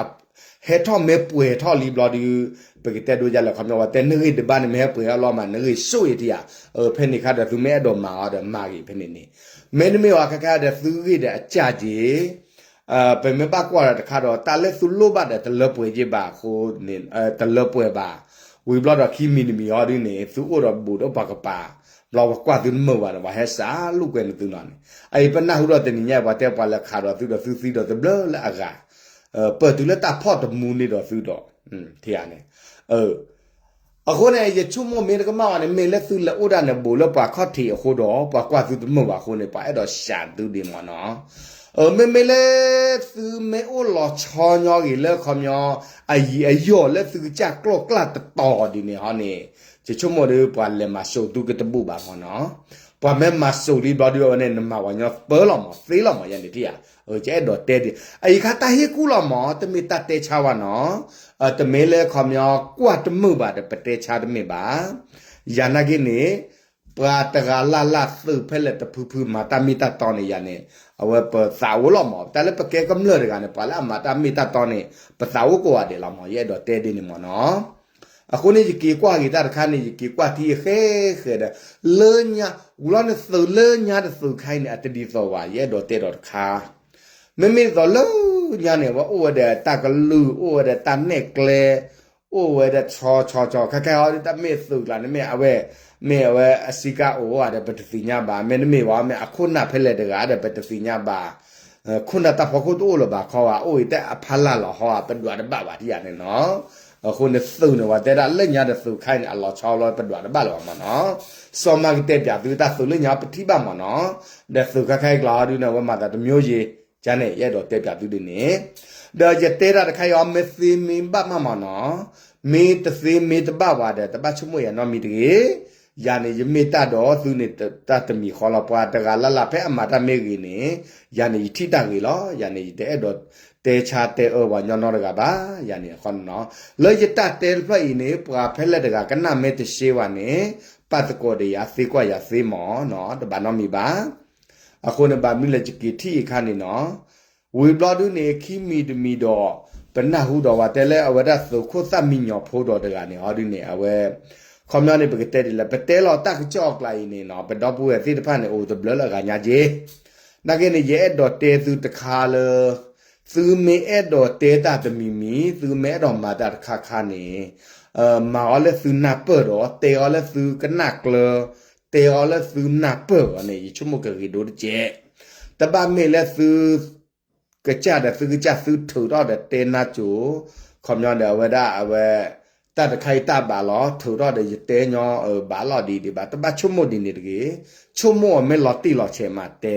ဟဲထီၣ်မ့ၢ်ပှဲၤထီၣ်လံဘျီဒု, ပကတဲဒိယါလဲၣ် ခီပညီဝဲတဲနဂ့ၢ်တဘၣ်န့ၣ် မ့ၢ်ဟဲပှဲၤထီၣ်လီၤမး နဂ့ၢ်ဆိၣ်အံၤထံၣ်ဧါ, ဖဲန့ၣ်ခါဒီးသုမ့ၢ်အဲၣ်ဒိးမၤအီၤဒီးမၤဂ့ၤဖဲန့ၣ်န့ၣ်, မ့တမ့ၢ်ဝဲခါခါဒီးသုဂ့ၢ်ဒီးအကၢ်က့ၤ ပမ့ၢ်ဘၣ်ကွၢ်ဒီးတခါဒီး တၢ်လၢသုလိၣ်ဘၣ်ဒီးတလၢပှဲၤက့ၤဘၣ်အဃိ, တလၢပှဲၤဘၣ်, ဝံၤဘျီဒီးခံမံၤတမံၤအီၤဒုန့ၣ် သုအိၣ်ဒီးဘူးဒီးပှၤကပၤ, ဘျီပှၤကွၢ်သုတမုာ်ဘၣ်ဒီး ပှၤဟဲစးလိာ်ကွဲန့ၣ်သုနီၤန့ၣ်, အအံၤပနၢ်ဟူဒီးတနံၤညါ ပှၤတဲပှၤလဲၤခးဒီးသုဒီးသုသံဒီးတဘျၢလၢအဂၤ, ပတုၤလၢတၢ်ဖီၣ်တမူန့ၢ်ဒီးသုဒီး, ထံၣ်ဧါန့ၣ် အဃိန့ၣ် ယဆိကမိၣ်မ့ၢ်တကမၣ်ဘၣ်န့ၣ် မ့ၢ်လၢသုလဲၤအိၣ်ဒၣ်န့ၣ် ဘူးလၢပှၤခီၣ်ထံးအဃိဒီး ပှၤကွၢ်သုတမုာ်ဘၣ်အဃိန့ၣ် ပှၤအဲၣ်ဒိးစှၤသုဒ်မ့ၢ်နီၤ, မ့မ့ၢ်လၢသုမ့ၢ်အိၣ်လီၤဆီညီဂ့ၤလၢခီပညီ အယံာ်အယီၣ်လၢသုကစၢ်ကျိာ်ကျၢ်တတီၤဒ်န့ၣ်ဟီန့ၣ်, ယဆိကမိၣ်ဒီးပှၤလဲၤမၤစိာ်သုကတဘူးဘၣ်မ့ၢ်နီၤ, ပှၤမ့ၢ်မၤစိာ်လံဘျီဒုးဝဲန့ၣ် နမၤဝဲညီပၢလီၤမး သ့လီၤမး ယဲန့ၣ်ထံၣ်ဧါ, ယအဲၣ်ဒိးတဲဒ်, အအံၤခါတၢ်ဟ့ၣ်ကူၣ်လီၤမး တမ့ၢ်တၢ်တဲဆါဝဲနီၤ, တမ့ၢ်လၢခီပညီ ကွၢ်တမုာ်ဘၣ်ဒီးပတဲဆါတမ့ၢ်ဘၣ်, ယၤနာ်က့န့ၣ် ပှၤတဂၤလၢ်လၢ်သုးဖဲလဲၣ်တဖုဖုမၤတၢ်မ့ၢ်တၢ်တီန့ၣ်ယၤန့ၣ် အဝဲပသးအိၣ်လီၤမး. တၢ်လၢပကဲကမျၢၢ်တဂၤန့ၣ် ပှၤလၢအမၤတၢ်မ့ၢ်တၢ်တီန့ၣ် ပသးအိၣ်ကိးဂၤဒဲးလီၤမး. ယအဲၣ်ဒိးတဲဒ်န့ၣ်မးနီၤ. အဃိန့ၣ် ယက့ၤကွၢ်က့ၤတၢ်တခါန့ၣ် ယက့ၤကွၢ်ထံအဃဲဃဲဒီး လၢညါ ဝံၤလီၤန့ၣ်သုးလၢညါတသုးခါအံၤန့ၣ် အတဒ်သိးဘၣ် ယအဲၣ်ဒိးတဲဒီးတခါ မ့မ့ၢ်ဒ်သိးလၢညါန့ၣ် အဝဲအိၣ်ဝဲဒီးတၢ်ကလုၢ် အိၣ်ဝဲဒီးတၢ်နဲၣ်ကျဲ အိၣ်ဝဲဒီးဆီဆီဆီ ခဲခဲအံၤဒ်တၢ်မ့ၢ်သုးကျါန့ၣ်မ့ၢ်အဝဲ မ့ၢ်အဝဲအစည်းကါအိၣ်ဧါဒီး ပတသ့ၣ်ညါဘၣ်. မ့တမ့ၢ်ဘၣ် မ့ၢ်အခိၣ်နၢ်ဖဲလဲၣ်တဂၤဒီး ပတသ့ၣ်ညါဘၣ်. ခိၣ်နၢ်တၢ်ဖီခိၣ်တအိၣ်လၢၤဘၣ်ခီဧါ အိၣ်အံၤတၢ်အဖီလာ်လီၤဟီဧါ ပဒွးတဘၣ်ဘၣ်ဒ်ယၤန့ၣ်နီၤ. အဃိန့ၣ်သုးန့ၣ် ပှၤတဲဒၣ်လၢညါဒီးသုးခါအံၤန့ၣ် အလီၤဆီလီၤ ပဒွးတဘၣ်လၢၤဘၣ်မးနီၤ. စီၤမၤကတဲပၠးသုတၢ်သုးလၢညါပထံၣ်ဘၣ်မးနီၤ. ဒီးသုးခါခဲအံၤကျါဟီဒုန့ၣ် အဝဲမၤသးတမျိုးယံၤ ကန့ၣ် ယအဲၣ်ဒိးတဲပၠးသုဒ်န့ၣ် ဒီးယတဲတၢ်တခါအံၤအီၤ မ့ၢ်သ့မ့ၢ်ဘၣ်မးမးနီၤ. မ့ၢ်တသ့မ့ၢ်တဘၣ်ဝဲဒီး တဘၣ်ဆိကမိၣ်ယၤနီတမံၤတဂ့ၤ. ယၤန့ၣ် ယမ့ၢ်တၢ်ဒီးသုန့ၣ် တၢ်တမံၤဃီလီၤ. ပှၤတဂၤလၢ်လၢ်ဖဲအမၤတၢ်မ့ၢ်ဂ့ၤန့ၣ် ယၤန့ၣ် ယထံၣ်တၢ်ဂ့ၤလီၤ. ယၤန့ၣ် ယတအဲၣ်ဒိးတဲဆါတဲအၢပှၤညီနီတဂၤဘၣ်. ယၤန့ၣ်အဃိန့ၣ်နီၤ လၢယတၢ်တဲတဖျၢၣ်အံၤန့ၣ် ပှၤဖဲလဲၣ်တဂၤကနၣ်မ့ၢ်တရှဲဝဲန့ၣ် ပာ်သကိးဒီးယၤ သ့ကွၢ်ယၤသ့မးနီၤ တဘၣ်နီတမံၤဘၣ်. အဃိန့ၣ် ဘၣ်မနုၤလဲၣ်ယက့ၤထံၣ်အံၤခါန့ၣ်နီၤ ဝံၤဘျီဒုန့ၣ် ခံမံၤတမံၤဒီး ပနၢ်ဟူဒီးပှၤတဲလၢအဝဲဒၣ်သုးခိၣ်သၣ်မံညီၤဖိဒီးတဂၤန့ၣ် ဟီဒုန့ၣ် အဝဲ ခီပညီန့ၣ် ပကတဲဒ်လဲၣ် ပတဲလီၤတၢ်ကစီၣ်အကျါအံၤန့ၣ်နီၤ ပဒီပုၢ်ဝဲၢ်သ့ၣ်တဖၣ်န့ၣ် အိၣ်တဘျၢလၢအဂၤညါက့ နာ်က့န့ၣ် ယအဲၣ်ဒိးတဲသုတခါလၢ သုမ့ၢ်အဲၣ်ဒိးတဲတၢ်တမံၤမံၤ သုမ့ၢ်အဲၣ်ဒိးမၤတၢ်တခါခါန့ၣ် မၤအီၤလၢသုနၢ်ပၢၢ်ဒီး တဲအီၤလၢသုကနၣ်ကျၢၤ တဲအီၤလၢသုနၢ်ပၢၢ်အီၤန့ၣ် ယဆိကမိၣ်ကဂ့ၤဒိၣ်တက့ၢ်. တဘၣ်မ့ၢ်လၢသု ကစၢ်ဒီးသုကစၢ်သုထုးထီၣ်ဒီးတဲနၢ်စိၤ ခီပညီဒီးအဝဲဒၣ်အဝဲ တၢ်တခါအံၤတၢ်ဘၣ်လီၤ ထုးထီၣ်ဒီးယတဲညီအဘၣ်လီၤဒ်ဒ်ဘၣ် တဘၣ်ဆိကမိၣ်ဒ်န့ၣ်တဂ့ၤ. ဆိကမိၣ်အီၤမ့ၢ်လီၤတံၢ်လီၤဆဲးမးတဲ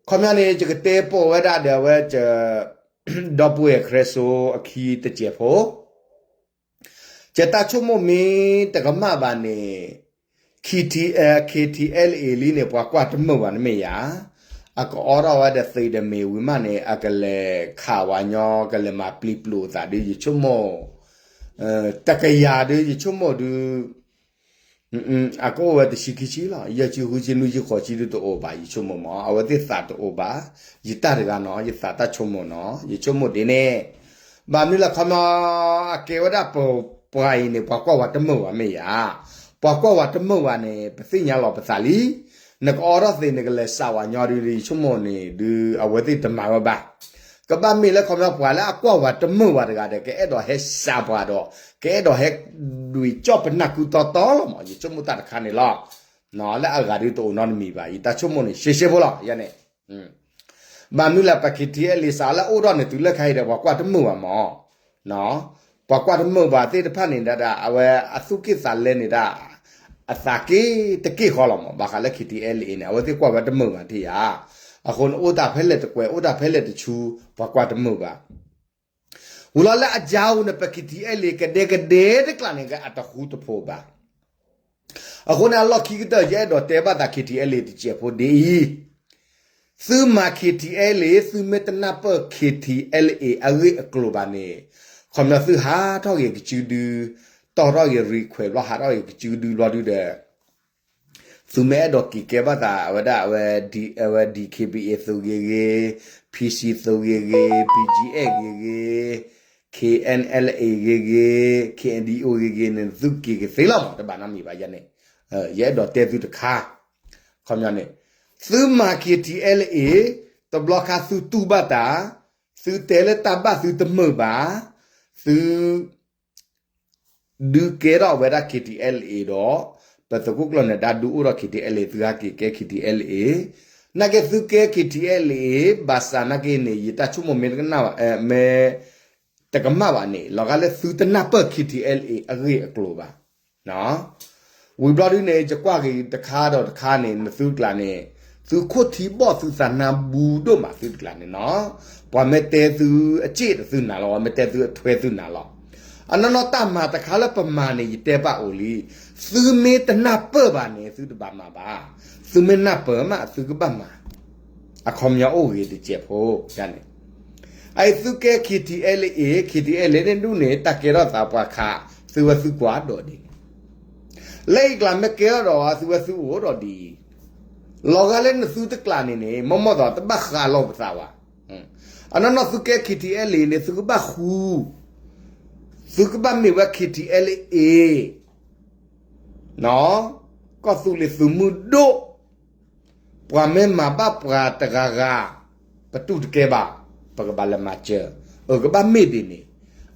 ခီပညီန့ၣ် ယကတဲပိာ်ဝဲဒၣ်ဒီးအဝဲ ဒီပုၢ်ဝဲၢ်ခရံာ်စိအခံတစဲးဖိ ယတၢ်ဆိကမိၣ်မ့ၢ်တကမၣ်ဘၣ်န့ၣ် K T L K T L A လံန့ၣ် ပှၤကွၢ်တမုာ်ဘၣ်နမ့ၢ်ယၤ အကအိးထီၣ်ဝဲဒီးသ့ဒီးမ့ၢ်ဝံၤမးန့ၣ် အကလဲၤခးဝဲညီ ကလဲၤမၤပျံၤပျိာ်သးဒုး ယဆိကမိၣ် တကယၤဒုး ယဆိကမိၣ်ဒုး အကအိၣ်ဝဲတဆံခံဆံလီၤ ယဲၢ်ဆံဃုဆံနွံဆံဃိးဆံဒုးတအိၣ်ဘၣ် ယဆိကမိၣ်မး အဝဲသ့ၣ်သးတအိၣ်ဘၣ် ယတၢ်တဂၤနီၤ ယသးတၢ်ဆိကမိၣ်နီၤ ယဆိကမိၣ်ဒ်န့ၣ် ဘၣ်မနုၤလဲၣ်ခီမီ အကဲဝဲဒၣ်ပပှၤအံၤန့ၣ် ပှၤကွၢ်ဝဲတမုာ်ဘၣ်မ့ၢ်ယၤ ပှၤကွၢ်ဝဲတမုာ်ဘၣ်န့ၣ် ပသ့ၣ်ညါလီၤပသးလံ နကအီထီၣ်သ့န့ၣ်ကလဲၤစးဝဲညီဒုး ယဆိကမိၣ်န့ၣ်ဒုး အဝဲသ့ၣ်တမၤဝဲဘၣ် ကဘၣ်မ့ၢ်လၢခီပညီပှၤလၢအကွၢ်ဝဲတမုာ်ဘၣ်တဂၤဒီး ကအဲၣ်ဒိးဟဲစးပှၤဒီး ကအဲၣ်ဒိးဟဲဒွံးကၠီၣ်ပနၢ်ခူတီတီလီၤမး ယဆိကမိၣ်တၢ်တခါန့ၣ်လီၤ. လၢအဂၤဒုးတအိၣ်နီတမံၤဘၣ် ယတၢ်ဆိကမိၣ်န့ၣ် ရှဲရှဲဖိလီၤ ယၤန့ၣ် ဘၣ်မနုၤလဲၣ် ပ K T L A စးလၢအိၣ်ဒီးန့ၣ် တုၤလၢခဲအံၤဒီး ပှၤကွၢ်တမုာ်ဘၣ်မး ပှၤကွၢ်တမုာ်ဘၣ်သ့ၣ်တဖၣ်န့ၣ်ဒၣ် အဝဲအသူၣ်က့ၣ်သးလဲန့ၣ်ဒၣ် အသးက့ၣ်တက့ၣ်ဃီလီၤမး ဘၣ်ဃးလၢ K T L A န့ၣ် အဝဲသ့ၣ်ကွၢ်ဝဲတမုာ်ဘၣ်ထံၣ်ယၤ အဃိန့ၣ် အိၣ်တၢ်ဖဲလဲၣ်တကွဲး အိၣ်တၢ်ဖဲလဲၣ်တဆူ ပှၤကွၢ်တမုာ်ဘၣ် ဝံၤလီၤလၢအကၠါအူန့ၣ် ပ K T L A ကဒဲကဒဲတကျါန့ၣ် ကအတဃူတဖိးဘၣ် အဃိန့ၣ် အလီၢ်ခံကတၢၢ် ယအဲၣ်ဒိးတဲဘၣ်သး K T L A တစဲးဖိဒ်အံၤ, သုမၤ K T L A သုမ့ၢ်တနၢ်ပၢၢ် K T L A အဂ့ၢ်အကျိၤဘၣ်န့ၣ်, ခီပညီသုဟးထီၣ်က့ၤကစုဒု, တီၢ်ထီၣ်က့ၤ request ဘျီ ဟးထီၣ်က့ၤကစုဒုဘျီဒုဒီး သုမ့ၢ်အဲၣ်ဒိးက့ၤကဲဘၣ်သး အဝဲဒၣ်အဝဲ အဝဲ D K B A သုးဂ့ၤဂ့ၤ, P C သုးဂ့ၤဂ့ၤ, B G F ဂ့ၤဂ့ၤ, K N L A ဂ့ၤဂ့ၤ, K N D O ဂ့ၤဂ့ၤန့ၣ် သုက့ၤကသ့လီၤမး တဘၣ်နီတမံၤဘၣ်ယၤန့ၣ်, ယအဲၣ်ဒိးတဲသုတခါ, ခီပညီန့ၣ်, သုမၤ K T L A တဘျီခါသုတူၢ်ဘၣ်တၢ်, သုတဲလၢတၢ်ဘၣ်သုတမုာ်ဘၣ်, သု ဒုးကဲထီၣ်ဝဲဒၣ် K T L A ဒီး ပသုးခိၣ်ကျၢၢ်နၢၤဒါဒုးအိၣ်ဒီး K T L A သုဟဲက့ၤကဲ K T L A, နာ်က့သုကဲ K T L A ဘၣ်ဆၣ်နာ်က့န့ၣ် ယတၢ်ဆိကမိၣ်မ့ၢ်တကနၣ်ဘၣ်, မ့ၢ်တကမၣ်ဘၣ်န့ၣ် လီၤဂာ်လၢသုတနၢ်ပၢၢ် K T L A အဂ့ၢ်အကျိၤဘၣ် ဝံၤဘျီဒုန့ၣ် ယကွၢ်က့ၤတခါဒီးတခါန့ၣ် နသုကျါန့ၣ်, သုခိၣ်ထံဘီၣ်သုသးနါဘူးဒိၣ်မးသုတကျါန့ၣ်နီၤ, ပှၤမ့ၢ်တဲသုအစ့ၣ်ဒီးသုနာ်လီၤ, ပှၤမ့ၢ်တဲသုအထွဲသုနာ်လီၤ. အနီၢ်နီၢ်တၢ်မၤတခါလၢပမၤန့ၣ် ယတဲဘၣ်အိၣ်လံ, သုမ့ၢ်တနၢ်ပၢၢ်ဘၣ်န့ၣ် သုတဘၣ်မၤဘၣ်, သုမ့ၢ်နၢ်ပၢၢ်မး သုကဘၣ်မၤ အခီပညီအိၣ်ဂ့ၤတစဲးဖိန့ၣ်, အအံၤသုကဲ K T L A, K T L A န့ၣ်ဒုးန့ၣ် တၢ်ကဲထီၣ်သးပှၤခး သုဝဲသုကွၢ်ဒီးဒ်န့ၣ်, လၢအံၤကျါမ့ၢ်ကဲထီၣ်ဒီး သုဝဲသုအိၣ်ဒီးဒ်အံၤ, လီၤဂာ်လၢနသုတကျးန့ၣ်န့ၣ် မ့ၢ်မ့ၢ်သိးတဘၣ်ဃးလီၤပသးဘၣ်. အနီၢ်နီၢ်သုကဲ ခံထံအဲလ့ၣ် န့ၣ် သုကဘၣ်ဃူ, သုကဘၣ်မ့ၢ်ဝဲ ခံထံအဲလ့ၣ် ကီၢ်သူလ့ၤသုးမုၢ်ဒိၣ်, ပှၤမ့ၢ်မၤဘၣ်ပှၤတဂၤဂၤ, ပတူၢ်တကဲဘၣ်, ပကဘၣ်လဲၤမၤစၢၤ, အကဘၣ်မ့ၢ်ဒ်န့ၣ်,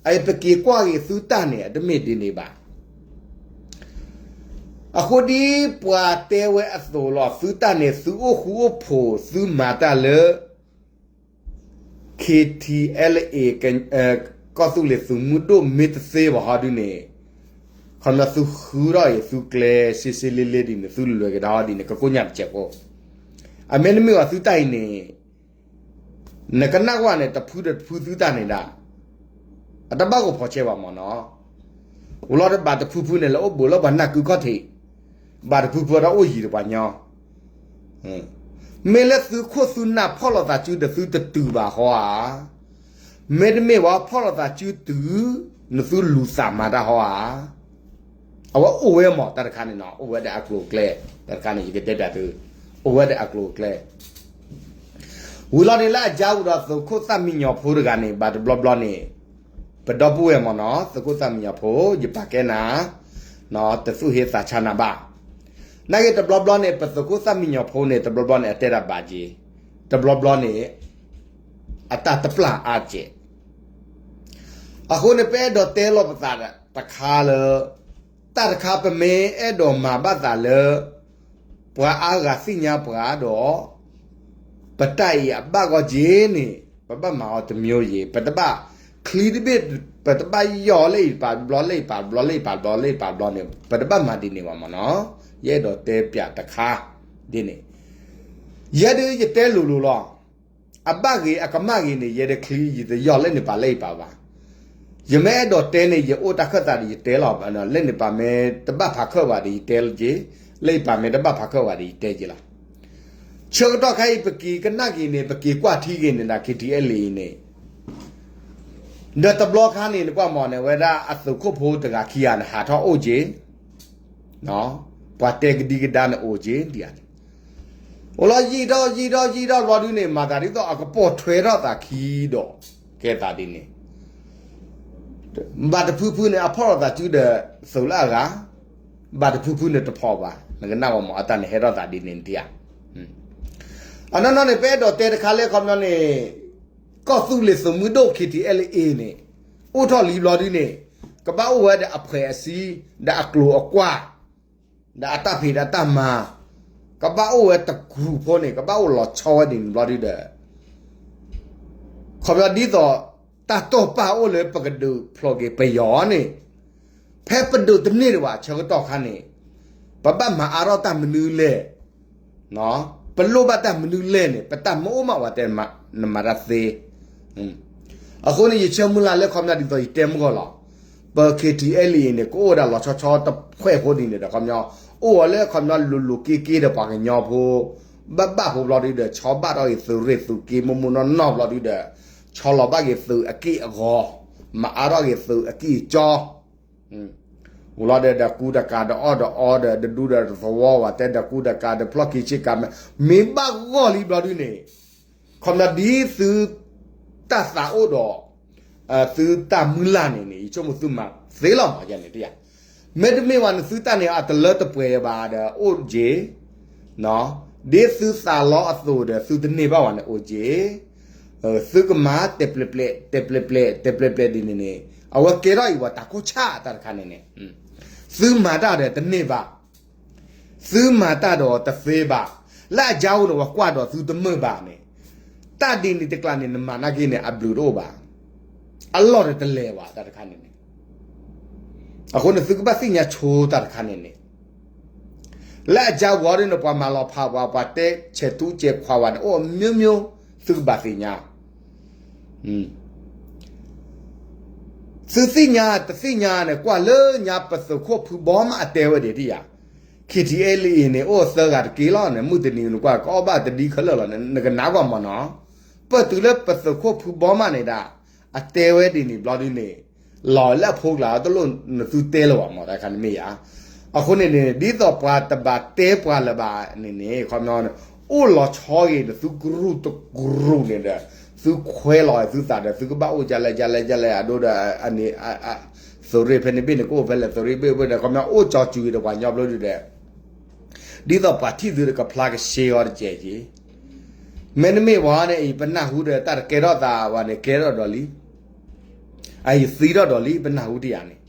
အပက့ၤကွၢ်က့ၤသုတၢ်န့ၣ် အတမ့ၢ်ဒ်န့ၣ်ဘၣ်. အဃိဒ်ပှၤတဲဝဲအသိးလီၤ, သုတၢ်န့ၣ် သုအိၣ်ဃူအိၣ်ဖိး သုမၤတၢ်လၢ ခံထံအဲလ့ၣ် ကီၢ်သူလ့ၤသုးမုၢ်ဒိၣ်မ့ၢ်တသ့ဘၣ်ဟီဒ်န့ၣ်, ခီဖျိသုဃုထီၣ်အံၤ သုကျဲစ့စ့လ့လ့ဒ်န့ၣ် သုလဲၤကဒါဟီဒ်န့ၣ် ကကိညၣ်တစဲးဖိ, အမ့တမ့ၢ်ဘၣ်သုတၢ်အံၤန့ၣ်, နကနၣ်ကွၢ်န့ၣ် တဖုဒီးတဖုသုတၢ်န့ၣ်ဒၣ်, အတဘၣ်ဂီၤဖီးဆဲးဘၣ်မ့ၢ်နီၤ. ဝံၤလီၤဒီးဘၣ်တဖုဖုန့ၣ် လၢအိၣ်ဘူးလၢပှၤနၢ်ကုခီၣ်ထံး, ဘၣ်တဖုဖုဒီးအိၣ်ယံၤဒီးပှၤညီ မ့ၢ်လၢသုခိၣ်သုနၢ်ဖီၣ်လိာ်သးစုဒီးသုတတုၤဘၣ်ဟီဧါ, မ့တမ့ၢ်ဝဲဖီၣ်လိာ်သးစုတုၤ, နသုလူၤသးမၤတၢ်ဟီဧါ. အဝဲအိၣ်ဝဲမ့ၢ်တၢ်တခါန့ၣ်နီၤ, အိၣ်ဝဲဒီးအကျိၤအကျဲ, တၢ်တခါန့ၣ် ယကတဲပျးသု, အိၣ်ဝဲဒီးအကျိၤအကျဲ. ဝံၤလီၤန့ၣ်လၢအကၢ်ဝံၤဒီးသုးခိၣ်သၣ်မံညီၤဖိတဂၤန့ၣ် ဘၣ်တဘျီဘျီန့ၣ်, ပဒီပုၢ်ဝဲၢ်မ့ၢ်နီၤ သုးခိၣ်သၣ်မံညီၤဖိ ယပာ်ကဲနၤ တသူၣ်ဟ့သးဆါနၤဘၣ်. နာ်က့တဘျီဘျီန့ၣ် ပသုးခိၣ်သၣ်မံညီၤဖိန့ၣ် တဘျီဘျီန့ၣ် အတဲဒၣ်ဘၣ်က့ၤ, တဘျီဘျီန့ၣ် အတၢ်တပျၢ်အါကဲး. အဃိန့ၣ် ပအဲၣ်ဒိးတဲလီၤပသးတခါလၢ, တၢ်တခါပမ့ၢ်အဲၣ်ဒိးမၤဘၣ်သးလၢ ပှၤအါဂၤသ့ၣ်ညါပှၤဒီး ပတၢ်အံၤအဘၣ်ဂီၢ်က့ၤန့ၣ် ပဘၣ်မၤအီၤတမျိုးယ့ၤ, ပတဘၣ်ချံတဘ့ၣ်, ပတဘၣ်ယီၢ်လၢအံၤပာ်ဘျီ လၢအံၤပာ်ဘျီ လၢအံၤပာ်ဘျီ လၢအံၤပာ်ဘျီန့ၣ် ပတဘၣ်မၤဒ်န့ၣ်ဘၣ်မ့ၢ်နီၤ. ယအဲၣ်ဒိးတဲပျးတခါဒ်န့ၣ်, ယဲဒၣ်ယတဲလိၤလိၤလီၤ. အဘၣ်ဂ့ၤအကမၣ်ဂ့ၤန့ၣ် ယဲဒၣ်ချံ ယတယီၢ်လၢန့ၣ်ပာ်လၢအံၤပာ်ဘၣ်. ယမ့ၢ်အဲၣ်ဒိးတဲန့ၣ် ယအိၣ်တၢ်ခၢၣ်သးဒီးယတဲလီၤ, လၢန့ၣ်ပာ်မ့ၢ်တဘၣ်ဖးခၢၣ်ဘၣ်ဒီးယတဲလီၤက့ၤ, လၢအံၤပာ်မ့ၢ်တဘၣ်ဖးခၢၣ်ဘၣ်ဒီးယတဲက့ၤလီၤ. ဆၢကတီၢ်ခါအံၤ ပက့ၤကနၣ်က့ၤန့ၣ် ပက့ၤကွၢ်ထံက့ၤန့ၣ်ဒၣ် ခံထံအဲလ့ၣ်အံၤန့ၣ်, ဒီးတဘျီခါန့ၣ် နကွၢ်မ့ၢ်န့ၣ် ဝဲဒၣ်အသုးခိၣ်ဖိတဂၤခံဂၤန့ၣ် ဟးထီၣ်အိၣ်က့ၤ, ပှၤတဲကဒံကဒါန့ၣ်အိၣ်က့ၤဒ်အံၤ, အိၣ်လီၤယံာ်ထီၣ်ယံာ်ထီၣ်ယံာ်ထီၣ်ဘျီဒုန့ၣ် မၤသးဒ်သိးအကပိာ်ထွဲထီၣ်သးခံဒီး ကဲသးဒ်န့ၣ် ဘၣ်တဖုဖုန့ၣ် အဖီၣ်လိာ်သးစုဒီးသုးလၢအဂၤ, ဘၣ်တဖုဖုန့ၣ်တဖီၣ်ဘၣ်, နကနၣ်ဝဲမ့ၢ်အတၢ်န့ၣ်ဟဲထီၣ်သးဒ်န့ၣ်ဒ်ဧါ. အနီၢ်နီၢ်န့ၣ် ပအဲၣ်ဒိးတဲတခါလၢခီပညီန့ၣ်, ကီၢ်သူလ့ၤသုးမုၢ်ဒိၣ် ခံထံအဲလ့ၣ်အ့န့ၣ်, အိၣ်ထီၣ်လံဘျီဒုန့ၣ်, ကဘၣ်အိၣ်ဝဲဒီးအဖှဲးအစံ, ဒီးအကျိၤအကွာ်, ဒီးအတၢ်ဖံးဒီးတၢ်မၤ, ကဘၣ်အိၣ်ဝဲတကရူၢ်ဖိန့ၣ် ကဘၣ်အိၣ်လီၤဆီဝဲဒ်န့ၣ်ဘျီဒုဒီး ခီပညီဒ်သိး တၢ်တိာ်ပာ်အိၣ်လၢပကဒုးဖျိးက့ၤပယီၤန့ၣ်, ဖဲပဒုးတန့ၢ်ဒံးဘၣ်ဆၢကတီၢ်ခါန့ၣ်, ပဘၣ်မၤအါထီၣ်တၢ်မနုၤလဲၣ်, ပလိၣ်ဘၣ်တၢ်မနုၤလဲၣ်န့ၣ် ပတၢ်မ့ၢ်အိၣ်မးဝဲတဲ နမၤတၢ်သ့ အဃိန့ၣ် ယဆၢမုၢ်လၢ်လၢခီပညီဒ်သိးယတဲမုၢ်ဂီၢ်လီၤ. ပ ခံထံအဲလ့ၣ်အ့န့ၣ် ကအိၣ်ဝဲဒၣ်လီၤဆီဆီတဖှဲၣ်ဖိဒ်န့ၣ်ဒီး ခီပညီ, အိၣ်ဝဲလၢခီပညီလိၤလိၤက့က့ဒီးပှၤကညီဖိ, ဘၣ်ဘၣ်ဖိဘျီဒုဒီး ဆီဘၣ်ထီၣ်က့ၤသုးရ့ၣ်သုးက့ မိၢ်မိၢ်နီၢ်နီၢ်ဘျီဒုဒီး, ဆီလီၤဘၣ်က့ၤသုးအက့ၢ်အဂီၤ, မၤအါထီၣ်က့ၤသုးအက့ၢ်အကၠီ အိၣ်လီၤဒီး ဒီးကူဒီးကၤဒီးအီၣ်ဒီးအီဒီး ဒဒူဒီးသဝီဝဲတဲဒီးကူဒီးကၤဒီးဖျီၣ်ခံဆ့ကၤမဲ, မ့ၢ်ဘၣ်ဂီၢ်လံဘျီဒုန့ၣ်, ခီပညီဒ်သုတၢ်သးအိၣ်ဒီး သုတၢ်မုၢ်လၢ်န့ၣ်န့ၣ် ယဆိကမိၣ်သုမၤသ့လီၤမးယဲန့ၣ်တယၤ, မ့တမ့ၢ်ဝဲန့ၣ်သုတၢ်န့ၣ် အတလၢတပှဲၤဘၣ်ဒီးအိၣ်က့ၤ ဒ်သုသးလီအသိးဒီး သုတန့ၢ်ဘၣ်ဝဲန့ၣ်အိၣ်က့ၤ, သုကမၤတဲာ်ပျဲာ်ပျဲာ် တဲာ်ပျဲာ်ပျဲာ် တဲာ်ပျဲာ်ပျဲာ်ဒ်န့ၣ်န့ၣ် အဝဲကဲထီၣ်အံၤဝဲတၢ်ကိၢ်ဆၣ်တၢ်တခါန့ၣ်န့ၣ်, သုမၤတၢ်ဒီးတန့ၢ်ဘၣ်, သုမၤတၢ်ဒီးတသ့ဘၣ်, လၢအကၢ်အိၣ်န့ၣ် ပှၤကွၢ်ဒီးသုတမုာ်ဘၣ်န့ၣ်, တၢ်ဒ်န့ၣ်တကျါန့ၣ် နမၤနာ်က့န့ၣ် အဘျုးတအိၣ်ဘၣ်, အလီၢ်ဒီးတလဲၤဘၣ်တၢ်တခါန့ၣ်န့ၣ် အဃိန့ၣ် သုကဘၣ်သ့ၣ်ညါဆိတၢ်တခါန့ၣ်န့ၣ်, လၢအကၢ်ဝီဒ်န့ၣ် ပှၤမၤလီၤဖးပှၤ ပှၤတဲဆဲးသူဆဲးခွါဝဲန့ၣ် အိၣ်အမျိုးမျိုး, သုကဘၣ်သ့ၣ်ညါ, သုသ့ၣ်ညါတသ့ၣ်ညါန့ၣ် ကွၢ်လၢညါပသုးခိၣ်ဖုဘီမးအတဲဝဲဒၣ်ဒ်ယၤ, ခံထံအဲလ့ၣ်အ့န့ၣ် အိၣ်သၢဂၤတက့ၢ်လီၤန့ၣ် မုၢ်တနံၤနကွၢ် ကအီၣ်ဘၣ်တဒ်ခဲလၢာ်လီၤန့ၣ် နကနၣ်ကွၢ်မ့ၢ်နီၤ, ပတုၤလၢပသုးခိၣ်ဖုဘီမးန့ၣ်ဒၣ်, အတဲဝဲဒ်န့ၣ်ဘျီဒုန့ၣ်, လီၤလၢအဖိကျါ တလိၣ်နသုတဲလၢၤဘၣ်မ့ၢ်တၢ်တခါန့ၣ်မ့ၢ်ယၤ, အဃိန့ၣ်န့ၣ် ဒ်သိးပှၤတဘၣ်တဲပှၤလၢၤဘၣ်န့ၣ်န့ၣ် ခီပညီန့ၣ် အိၣ်လီၤဆီဂ့ၤဒီး သုကရူၢ်တကရူၢ်န့ၣ်ဒီး သုခွဲးလီၤသုသးဒီး သုကဘၣ်အိၣ်ကလဲၣ်ကလဲၣ်ကလဲၣ် အဒိဒီး အန့ၣ် သုးရ့ၣ်ဖဲန့ၣ်ဘ့ၣ်န့ၣ် ကအိၣ်ဖဲလဲၣ် သုးရ့ၣ်ဘ့ၣ်ဖဲန့ၣ် ခီပညီအိၣ်ကၠီစုၤဂ့ၤဒီးပှၤကညီဘျီဒုဒီး ဒ်သိးပှၤထံၣ်သုဒီးကဖျါကရှဲအီၤတကဲးက့ၤ မ့တမ့ၢ်ဘၣ်န့ၣ် အံၤပနၢ်ဟူဒီးတၢ်တကဲထီၣ်သးဘၣ်န့ၣ် ကဲထီၣ်ဒီးလံ, အံၤသံထီၣ်ဒီးလံ ပနၢ်ဟူတယၤန့ၣ်,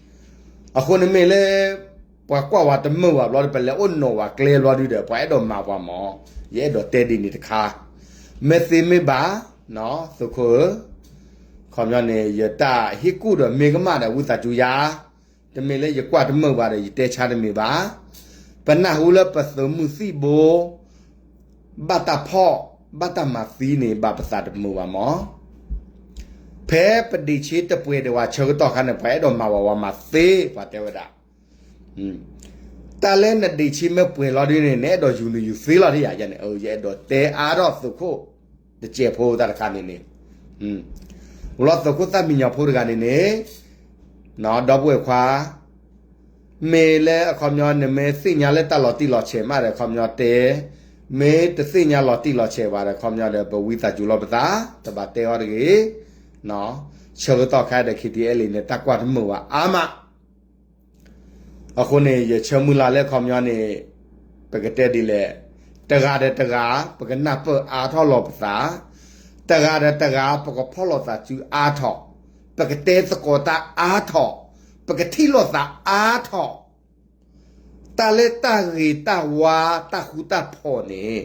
အဃိန့ၣ်မ့ၢ်လၢ ပှၤကွၢ်ဝဲတမုာ်ဘၣ်ဘျီဒီး ပလဲၤအိၣ်နီၤဝဲကျဲဘျီဒုဒီး ပှၤအဲၣ်ဒိးမၤပှၤမၢ်, ယအဲၣ်ဒိးတဲဒ်န့ၣ်တခါ, မ့ၢ်သ့မ့ၢ်ဘၣ်, သုးခိၣ်ဧၢ, ခီပညီန့ၣ် ယတၢ်ဟ့ၣ်ကူၣ်ဒီးမ့ၢ်ကမၣ်ဒီး ဝံသးစူၤယၤ တမ့ၢ်လၢယကွၢ်တမုာ်ဘၣ်ဒီး ယတဲဆါတမ့ၢ်ဘၣ်. ပနၢ်ဟူလၢပသုးမုၢ်သံၣ်ဘိ ဘၣ်တၢ်ဖီၣ် ဘၣ်တၢ်မၤသံန့ၣ် ဘၣ်ပသးတမုာ်ဘၣ်မၢ်. ဖဲပဒ့ၣ်ဆ့တပှဲၤဒီးဝဲဆၢကတီၢ်ခါန့ၣ် ပှၤအဲၣ်ဒိးမၤဝဲ ဝဲမၤသ့ ပှၤတဲဝဲဒၣ်. တၢ်လၢနဒ့ၣ်ဆ့မ့ၢ်ပှဲၤလီၤဒုန့ၣ် နအဲၣ်ဒိးယူၤနယူၤသ့လီၤတယၤန့ၣ် ယအဲၣ်ဒိးတဲအါထီၣ်သုးခိၣ် တစဲးဖိတၢ်တခါန့ၣ်န့ၣ် လီၤသုးခိၣ်သၣ်မံညီၤဖိတဂၤန့ၣ်န့ၣ် ဒီပုၢ်ဝဲၢ်ခွါ, မ့ၢ်လၢအခီပညီ နမ့ၢ်သ့ၣ်ညါလၢတၢ်လီၤတံၢ်လီၤဆဲးမးဒီး အခီပညီတဲ, မ့ၢ်တသ့ၣ်ညါလီၤတံၢ်လီၤဆဲးဘၣ်ဒီး အခီပညီဒီး ပဝံသးစူၤလီၤပသး, တဘၣ်တဲအီၤတဂ့ၤ. ဆၢကတီၢ်ခဲအံၤဒီး ခံထံအဲလ့ၣ်န့ၣ် တၢ်ကွၢ်တမုာ်ဝဲအါမး အဃိန့ၣ် ယဆၢမုၢ်လၢ်လၢအခီပညီန့ၣ် ပကတဲဒ်လဲၣ်, တဂၤဒီးတဂၤ ပကနၢ်ပၢၢ်အါထီၣ်လီၤပသး, တဂၤဒီးတဂၤ ပကဖီၣ်လိာ်သးစုအါထီၣ်, ပကတဲသကိးတၢ်အါထီၣ်, ပကထံၣ်လိာ်သးအါထီၣ်, တၢ်လၢတၢ်ဂ့ၤတၢ်ဝါ တၢ်ဃူတၢ်ဖိးန့ၣ်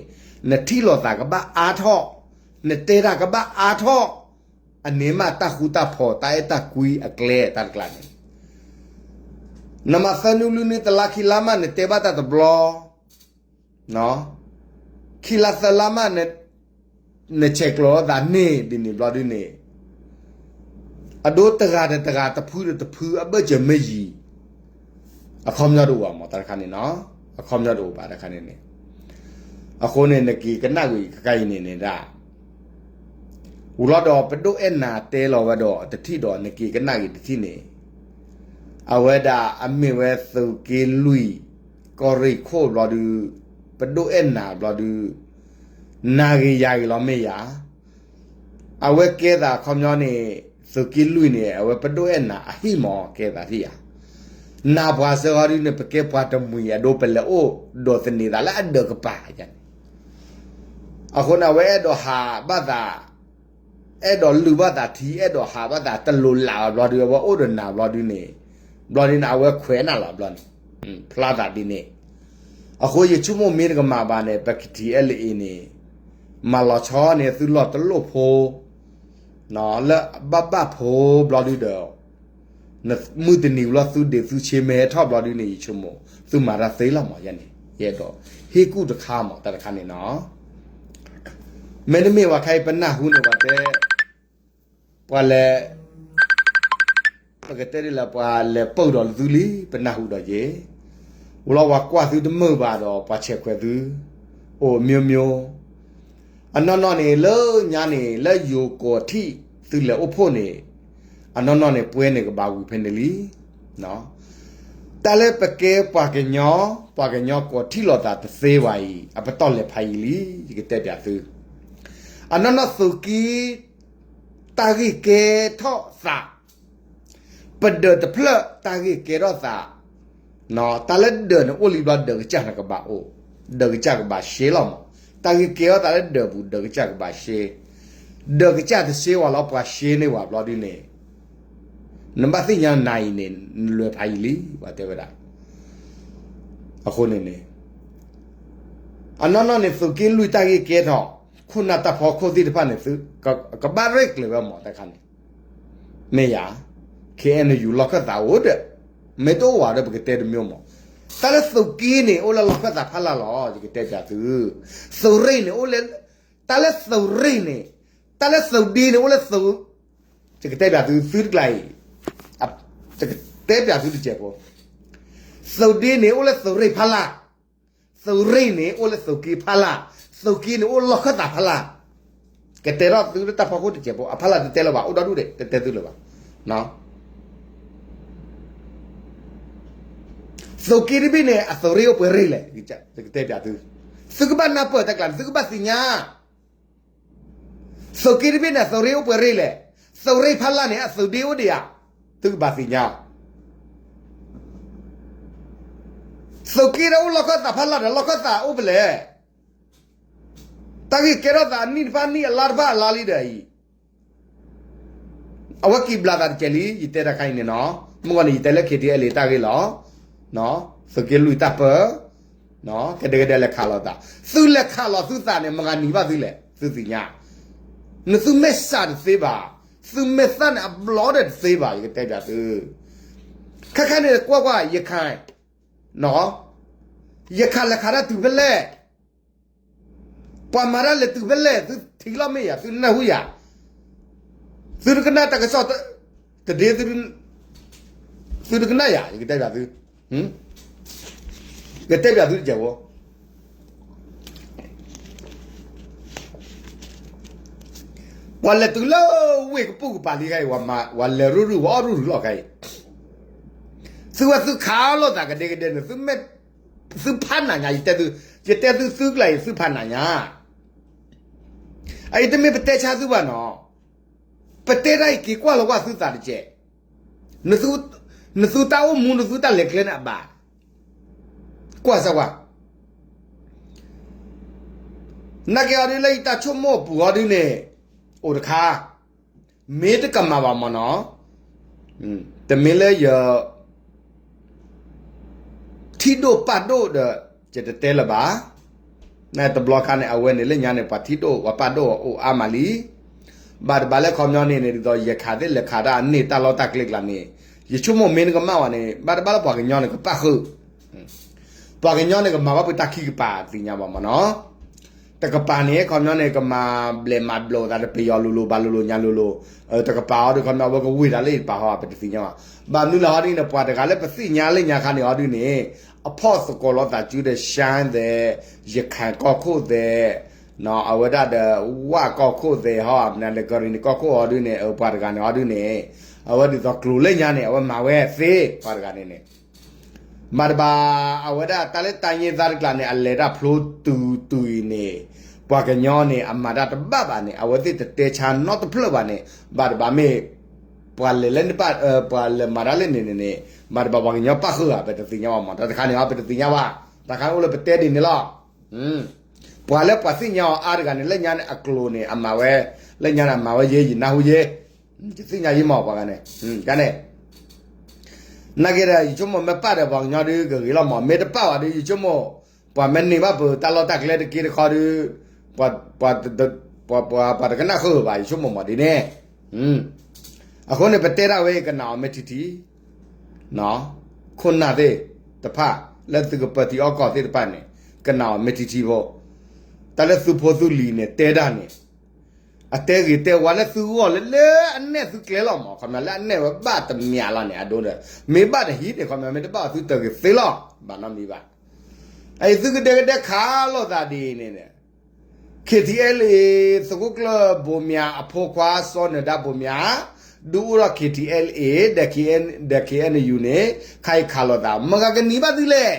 နထံၣ်လိာ်သးကဘၣ်အါထီၣ်, နတဲတၢ်ကဘၣ်အါထီၣ်, အန့ၣ်မးတၢ်ဃူတၢ်ဖိး တၢ်အဲၣ်တၢ်ကွံအကျဲတၢ်တကျါန့ၣ် နမၤသၢနွံလွံၢ်နွံတလါခံလါမး နတဲဘၣ်တၢ်တဘျီ, ခံလါသၢလါမး နဆဲးကျိးသးန့ၣ် ဒ်န့ၣ်ဘျီဒုန့ၣ် အဒိတဂၤဒီးတဂၤ တဖုဒီးတဖု အဘၢၣ်စၢၤမ့ၢ်ယံၤ အခီပညီတအိၣ်ဘၣ်မၢ် တၢ်တခါန့ၣ်နီၤ, အခီပညီတအိၣ်ဘၣ်တၢ်တခါန့ၣ်န့ၣ်, အဃိန့ၣ် နက့ၤကနၣ်ဝံၤကကါအံၤန့ၣ်န့ၣ်ဒၣ် ဝံၤလီၤဒီး ပဒိၣ်အဲၣ်နၤတဲလီၤဝဲဒီးတထံၣ်ဒီး နက့ၤကနၣ်ဂ့ၤတထံၣ်န့ၣ်, အဝဲဒၣ်အမ့ၢ်ဝဲသုးက့လွံၢ် ကီၢ်ရ့ၣ်ခိၣ်ဘျီဒု, ပဒိၣ်အဲၣ်နၤဘျီဒု, နၤဂ့ၤယၤဂ့ၤလီၤမ့ၢ်ယၤ, အဝဲကဲသးခီပညီန့ၣ် သုးက့လွံၢ်န့ၣ် အဝဲပဒိၣ်အဲၣ်နၤအဟံၣ်မၢ် ကဲသးသ့ၣ်ယၤ, နၤပှၤစၢဃီဒုန့ၣ် ပကဲပှၤတမှံၤအဒိ ပလဲၤအိၣ်ဒိးသန့ၤသးလၢအဒၢးကပၤန့ၣ် အဃိန့ၣ် အဝဲအဲၣ်ဒိးဟးဘၣ်သး, အဲၣ်ဒိးလုၢ်ဘၣ်သးထံ အဲၣ်ဒိးဟးဘၣ်သးတလိၤလးဘၣ်ဘျီဒု အဝဲအိၣ်ဒီးနၤဘျီဒုန့ၣ်, ဘျီဒုန့ၣ် အဝဲခွဲးနၤလီၤဘျီန့ၣ်, ဖျါသးဒ်န့ၣ်, အဃိယဆိကမိၣ်မ့ၢ်တကမၣ်ဘၣ်န့ၣ် ပကထံၣ်အဲလၣ်အံၤန့ၣ်, မၤလီၤဆီန့ၣ်သုလီၢ်တလိၣ်ဖိ လၢဘၣ်ဘၣ်ဖိဘျီဒုဒီး, မုၢ်တနံၤလီၤသုဒ့ၣ်သုဆ့မ့ၢ်ဟဲထီၣ်ဘျီဒုန့ၣ် ယဆိကမိၣ် သုမၤတၢ်သ့လီၤမၢ်ယဲန့ၣ် ယအဲၣ်ဒိးဟ့ၣ်ကူၣ်တခါမၢ် တၢ်တခါန့ၣ်နီၤ, မ့တမ့ၢ်ဝဲခါအံၤ ပနၢ်ဟူန့ၣ် ပှၤတဲ, ပှၤလဲၤ ပကတဲဒ်လဲၣ် ပှၤလဲၤပၢၢ်ဒီးသုလံ ပနၢ်ဟူဒီးယဲ, ဝံၤလီၤပှၤကွၢ်သုတမုာ်ဘၣ်ဒီး ပှၤဆဲးခွဲးသု, အိၣ်မျိုးမျိုး, အနီၢ်နီၢ်န့ၣ် လၢညါန့ၣ် လၢယိၤကီၢ်ထံၣ်သုလဲၤအိၣ်ဖှိၣ်န့ၣ်, အနီၢ်နီၢ်န့ၣ် ပှဲၤန့ၣ်ကဘၣ်ဝံၤဖဲန့ၣ်လံ တၢ်လၢပကဲပှၤကညီ, ပှၤကညီကီၢ်ထံၣ်လိာ်သးတသ့ဝဲအံၤ အပတီၢ်လဲၤဖးယံၤလံ, ယကတဲပၠးသု, အနီၢ်နီၢ်သုးက့ တၢ်ဂ့ၢ်ကဲထီၣ်သး, ပဒၢးတဖျၢၣ်တၢ်ဂ့ၢ်ကဲထီၣ်သး, တၢ်လၢဒၢးန့ၣ်အိၣ်လံဘျီ ဒၢးကစၢ်န့ၣ်ကဘၣ်အိၣ်, ဒၢးကစၢ်ကဘၣ်ရှဲလီၤမး, တၢ်ဂ့ၢ်ကဲထီၣ်သးလၢဒၢးပူၤ ဒၢးကစၢ်ကဘၣ်ရှဲ, ဒၢးကစၢ်တရှဲဝဲလီၤ ပှၤရှဲန့ၢ်ဝဲဘျီဒုန့ၣ် နဘၣ်သ့ၣ်ညါနၤအံၤန့ၣ် နလဲၤဖးယံၤလံ ပှၤတဲဝဲဒၣ်, အဃိန့ၣ်န့ၣ်, အနီၢ်နီၢ်န့ၣ် သုးက့လွံၢ်တၢ်ဂ့ၢ်ကဲထီၣ်, ခိၣ်နၢ်တၢ်ဖီခိၣ်သ့ၣ်တဖၣ်န့ၣ် သုကဘၣ်ရဲၣ်ကျဲၤဝဲမး တၢ်တခါန့ၣ်, မ့ၢ်ယၤ, ခဲအံၤန့ၣ် ယူၤလီၢ်ခၢၣ်သးအိၣ်ဒီး, မ့ၢ်တအိၣ်ဝဲဒီး ပကတဲတမျိုးမး, တၢ်လၢသုးက့န့ၣ် အိၣ်လၢလီၢ်ခၢၣ်သးဖီလာ်လီၤ ယကတဲပၠးသု, သုးရ့ၣ်န့ၣ်အိၣ်လၢ, တၢ်လၢသုးရ့ၣ်န့ၣ်, တၢ်လၢသုးဒ့န့ၣ်အိၣ်လၢသုး ယကတဲပၠးသု သုတကျါအံၤ, ယကတဲပၠးသုတစဲးဖိ, သုးဒ့န့ၣ်အိၣ်လၢသုးရ့ၣ်ဖီလာ်, သုးရ့ၣ်န့ၣ်အိၣ်လၢသုးက့ဖီလာ်, သုးက့န့ၣ်အိၣ်လၢလီၢ်ခၢၣ်သးဖီလာ်, ကတဲထီၣ်သုလၢတၢ်ဖီခိၣ်တစဲးဖိ အဖီလာ်တတဲလၢၤဘၣ် အိၣ်ဒီဒူၣ်ဒဲး တတဲသုလၢၤဘၣ် သုးက့တဘ့ၣ်န့ၣ် အသုးရ့ၣ်အိၣ်ပှဲၤရ့ၣ်လဲၣ်, ကတဲပၠးသု, သုကဘၣ်နၢ်ပၢၢ်တၢ်ကျါန့ၣ် သုကဘၣ်သ့ၣ်ညါ, သုးက့တဘ့ၣ်န့ၣ် အသုးရ့ၣ်အိၣ်ပှဲၤရ့ၣ်လဲၣ်, သုးရ့ၣ်ဖးလၢ်န့ၣ် အသုးဒ့အိၣ်ဒံးဧါ, သုကဘၣ်သ့ၣ်ညါ, သုးက့ဒီးအိၣ်လီၢ်ခၢၣ်သးဖးလၢ်ဒီး လီၢ်ခၢၣ်သးအိၣ်ဖဲလဲၣ်, တၢ်ဂ့ၢ်ကဲထီၣ်သးအနံၣ်တဖၣ်နံၣ် အလါတဖၣ်အလါလံဒီးအံၤ အဝဲက့ၤဘျးသးတကဲးလံ, ယတဲတၢ်ခါအံၤန့ၣ်နီၤ, မုၢ်ဂီၤန့ၣ် ယတဲလၢ K T L A တၢ်ဂ့ၢ်လီၤ, သုးက့လွံၢ်တၢ်ပၢ, ကဒဲကဒဲလဲၤခးလီၤသး, သုလဲၤခးလီၤသုသးန့ၣ် မတၤနံၤဘၣ်သုလဲၣ်, သုသ့ၣ်ညါ, နသုမဲာ်ဆှးတသ့ဘၣ်, သုမဲာ်သၣ်န့ၣ်အဘျီဒီးတသ့ဘၣ်, ယကတဲပၠးသု, ခဲခါန့ၣ်ကွၢ်ကွၢ် ရခိုင်, ရခိုင်လဲၤခးတၢ်တုၤဖဲလဲၣ် ပှၤမၤတၢ်လဲၤတုၤဖဲလဲၣ် သုထံၣ်လီၤမ့ၢ်ယၤ သုနၢ်ဟူယၤ, သုတကနၣ်တၢ်ကစီၣ်တဒ့, သုတကနၣ်ယၤ ယကတဲပၠးသု, ယကတဲပၠးသုတကဲးဖိ, ပှၤလဲၤတုၤလၢဝ့ၢ်ကပိာ်ကပၤလံခါအံၤ, ပှၤလဲၤရုၢ်ရုၢ်ဝဲအီၣ်ရုၢ်ရုၢ်လီၤခါအံၤ, သုဝဲသုခးလိာ်သးကဒဲကဒဲန့ၣ် သုဖးနးညါ, ယတဲသုသုကျါအံၤ သုဖးနးညါ, အအံၤတမ့ၢ်ပတဲဆါသုဘၣ်နီၤ, ပတဲတၢ်အံၤက့ၤကွၢ်လီၤကွၢ်သုသးတကဲး, နသုတၢ်အိၣ်မူ နသုတၢ်လဲၤကျဲန့ၣ်အဘၣ်, ကွၢ်စၢ်ကွၢ်, နာ်က့အီၤဒုးလၢယတၢ်ဆိကမိၣ်အပူၤအီၤဒုးန့ၣ်, အိၣ်တခါ, မ့ၢ်တကမၣ်ဘၣ်မ့ၢ်နီၤ, တမ့ၢ်လၢယ ထံၣ်ဒိၣ်ပာ်ဒိၣ်ဒီး ယတတဲလၢၤဘၣ်, တဘျီခါန့ၣ် အဝဲန့ၣ်လၢညါန့ၣ် ပှၤထံၣ်ဒိၣ်ပှၤပာ်ဒိၣ်အိၣ်အါမးလံ, ဘၣ်တဘၣ်လၢခီပညီန့ၣ်န့ၣ် ဒ်သိးယခးသ့ၣ်လဲၤခးတၢ်အန့ၢ်တၢ်လီၢ်တၢ်ကျဲကျါန့ၣ်, ယဆိကမိၣ်မ့ၢ်နကမၣ်ဝဲန့ၣ် ဘၣ်တဘၣ်လၢပှၤကညီန့ၣ်ကပၣ်ဃုာ် ပှၤကညီန့ၣ်ကမၤဘၣ်ဖုးတၢ်ခံကပၤသ့ၣ်ညါဘၣ်မ့ၢ်နီၤ, တကပၤန့ၣ် ခီပညီန့ၣ် ကမၤဘျဲးမၤဘျိးသးဒီးပယီၤလိၤလိၤ ဘၣ်လိၤလိၤညါလိၤလိၤ, တကပၤအီၤဒုး ခီပညီ အဝဲကဝ့ၢ်တၢ်လၢတပၤဟီ ပတသ့ၣ်ညါဘၣ်, ဘၣ်မနုၤလဲၣ်ဟီဒ်န့ၣ် ပှၤတဂၤလၢပသ့ၣ်ညါလၢညါခါန့ၣ်ဟီဒ်န့ၣ်, အဖီၣ်သကိးလိာ်သးစုဒီး ရှမ်းသဲး, ရခိုင်ကီၢ်ခိၣ်သဲး, အဝဲဒၣ်ဒီး ဝၣ်ကီၢ်ခိၣ်သဲးဟီ မနုၤလဲၣ် ကရံၣ်နံၣ်ကီၢ်ခိၣ်ဟီဒ်န့ၣ် ပှၤတဂၤန့ၣ်ဟီဒ်န့ၣ်, အဝဲဒ်သိးကျိၤလၢညါန့ၣ် အဝဲမၤဝဲသ့ ပှၤတဂၤန့ၣ်န့ၣ် ဘၣ်တဘၣ် အဝဲဒၣ်တၢ်လၢတၢ်ယ့ၢ်သးတကျါန့ၣ် အလဲၤတၢ်ဖျိတုၤတုၤအံၤန့ၣ်, ပှၤကညီန့ၣ် အမၤတၢ်တဘၣ်ဘၣ်န့ၣ် အဝဲသ့ၣ်တတဲဆါနီတဖျၢၣ်ဘၣ်န့ၣ်, ဘၣ်တဘၣ်မ့ၢ် ပှၤလဲၤလၢန့ၣ်ဘၣ် ပှၤလဲၤမၤတၢ်လၢန့ၣ်န့ၣ်န့ၣ်, ဘၣ်တဘၣ်ပှၤကညီပၣ်ဃုာ်ဧါ ပတသ့ၣ်ညါဘၣ်မ့ၢ် တၢ်တခါန့ၣ် ပတသ့ၣ်ညါဘၣ်, တၢ်ခါန့ၣ်အိၣ်လၢပတဲဒ်န့ၣ်လီၤ. ပှၤလၢပှၤသ့ၣ်ညါအီၤအါတဂၤန့ၣ် လၢညါန့ၣ်အကျိၤန့ၣ် အမၤဝဲ, လၢညါန့ၣ်အမၤဝဲယဲ ယနၢ်ဟူယဲ, ယသ့ၣ်ညါယံမ့ၢ်ပှၤဂၤန့ၣ်, န့ၣ် နာ်က့ဒီး ယဆိကမိၣ်မ့ၢ်ပာ်ဒီးပှၤကညီဒုးကဂ့ၤလီၤမ့ၢ်, မ့ၢ်တပာ်ဘၣ်ဒီး ယဆိကမိၣ် ပှၤမ့ၢ်န့ၢ်ဘၣ်ပတၢ်လီၢ်တၢ်ကျဲတက့တခီဒီး ပှၤတကနၣ်ဃုာ်ဘၣ် ယဆိကမိၣ်မ့ၢ်ဒ်န့ၣ်, အဃိန့ၣ် ပတဲဒၣ်ဝဲအံၤ ကနၣ်အီၤမ့ၢ်ထံထံ ခိၣ်နၢ်သ့ၣ်တဖၣ် လၢသုကပၢၤထံအီၣ်ကီၢ်သ့ၣ်တဖၣ်န့ၣ် ကနၣ်အီၤမ့ၢ်ထံထံဖိ, တၢ်လၢသုဖိသုလံၤန့ၣ် တဲဒၣ်န့ၣ် အတဲဂ့ၤတဲဝါလၢသုဂီၢ်လၢ လၢအနဲၣ်သုကျဲလီၤမ့ၢ်, ခီပညီလၢအနဲၣ်ဝဲဘၣ်တမံၤလီၤန့ၣ် အဒိဒီး မ့ၢ်ဘၣ်တဟံးန့ၣ် ခီပညီ မ့ၢ်တဘၣ်အီၤသုတဂ့ၤသ့လီၤ ဘၣ်နီတမံၤဘၣ်. အအံၤသုကဒဲကဒဲခးလိာ်သးဒ်အံၤန့ၣ် KTLA သုးခိၣ်ကျၢၢ်ဘိမၠးအဖိခွါစီၤနၢၤဒါဘိမၠး ဒုးအိၣ်ထီၣ် KTLA ဒီး KNU န့ၣ် ခါအံၤခးလိာ်သး မတၤကနံၤဘၣ်သုလဲၣ်.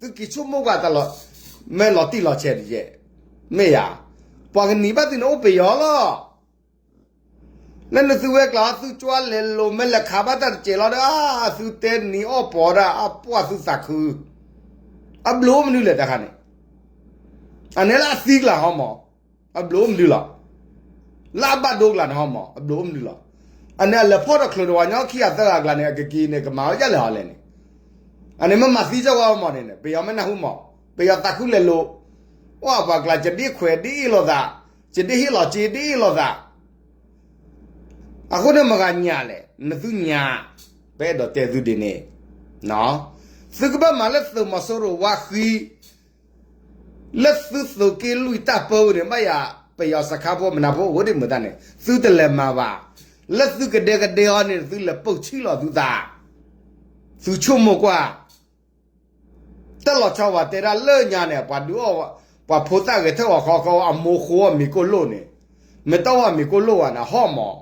သုက့ၤဆိကမိၣ်ကွၢ်တၢ်လီၤ, မ့ၢ်လီၤတံၢ်လီၤဆဲးတယဲၢ်, မ့ၢ်ယၤ, ပှၤကနံၤဘၣ်သုန့ၣ်အိၣ်ပယီၤလီၤ. လၢနသုဝဲကျါ သုကၠွလဲၤလိာ်မ့ၢ်လဲၤခးဘၣ်တၢ်တစဲးလီၤဒီး သုတဲနံၤအီၣ်ပီၤဒၣ်အပှၢ်သုသးခု, အဘျုးအိၣ်မနုၤလဲၣ်တခါန့ၣ်, အန့ၣ်လၢအသံကျါဟီမး, အဘျုးအိၣ်မနုၤလီၤ. လၢအဘၣ်ဒိကျါန့ၣ်ဟီမး အဘျုးအိၣ်မနုၤလီၤ. အန့ၣ်အလဲၤဖီၣ်ထီၣ်ချုးဒီးပှၤကညီခံဂၤသၢဂၤအကျါန့ၣ် အကက့ၤန့ၣ် ကမၤဝဲဒ်လဲၣ်ဟီလဲၣ်န့ၣ်, အန့ၣ်မ့ၢ်မၤသံစၢ်ဝဲမးန့ၣ် ပယီၤမ့ၢ်နၢ်ဟူမး, ပယီၤသးခုလဲၤလိာ်, အိၣ်ပှၤကျါ ယဒ့ခွဲးဒ့အ့ၣ်လိာ်သး, ယဒ့ဟ့ၣ်လီၤစ့ဒ့အ့ၣ်လိာ်သး အဃိန့ၣ်မတၤညါလဲၣ် နသုညါ, ပအဲၣ်ဒိးတဲသုဒ်န့ၣ်, သုကဘၣ်မၤလၢသုးမီၤစိရိၤဝါဃံ, လၢသုသုးက့လွံၢ်တၢ်ပၢဝဲန့ၣ် ဘၣ်ယၤ ပယီၤစခါဖိမနုၤဖိအိၣ်ဒ်မုာ်တၢ်န့ၣ် သုတလဲၤမၤဘၣ်, လၢသုကဒဲကဒဲအီၤန့ၣ် သုလဲၤပၢၢ်ဆံးလီၤသုသး, သုဆိကမိၣ်ကွၢ် တၢ်လီၤဆီဝဲတဲဒၣ်လၢညါန့ၣ် ပှၤဒုးအီၣ်, ပှၤဖိသၣ်ဂဲၤထၢၣ်ဝဲဃီဃီ အမိၢ်ဃိအီၣ်မ့ၤကိၣ်လိၣ်န့ၣ်, မ့ၢ်တအီၣ်ဝဲမ့ၤကိၣ်လိၣ်ဝဲန့ၣ် ဟီၣ်မး,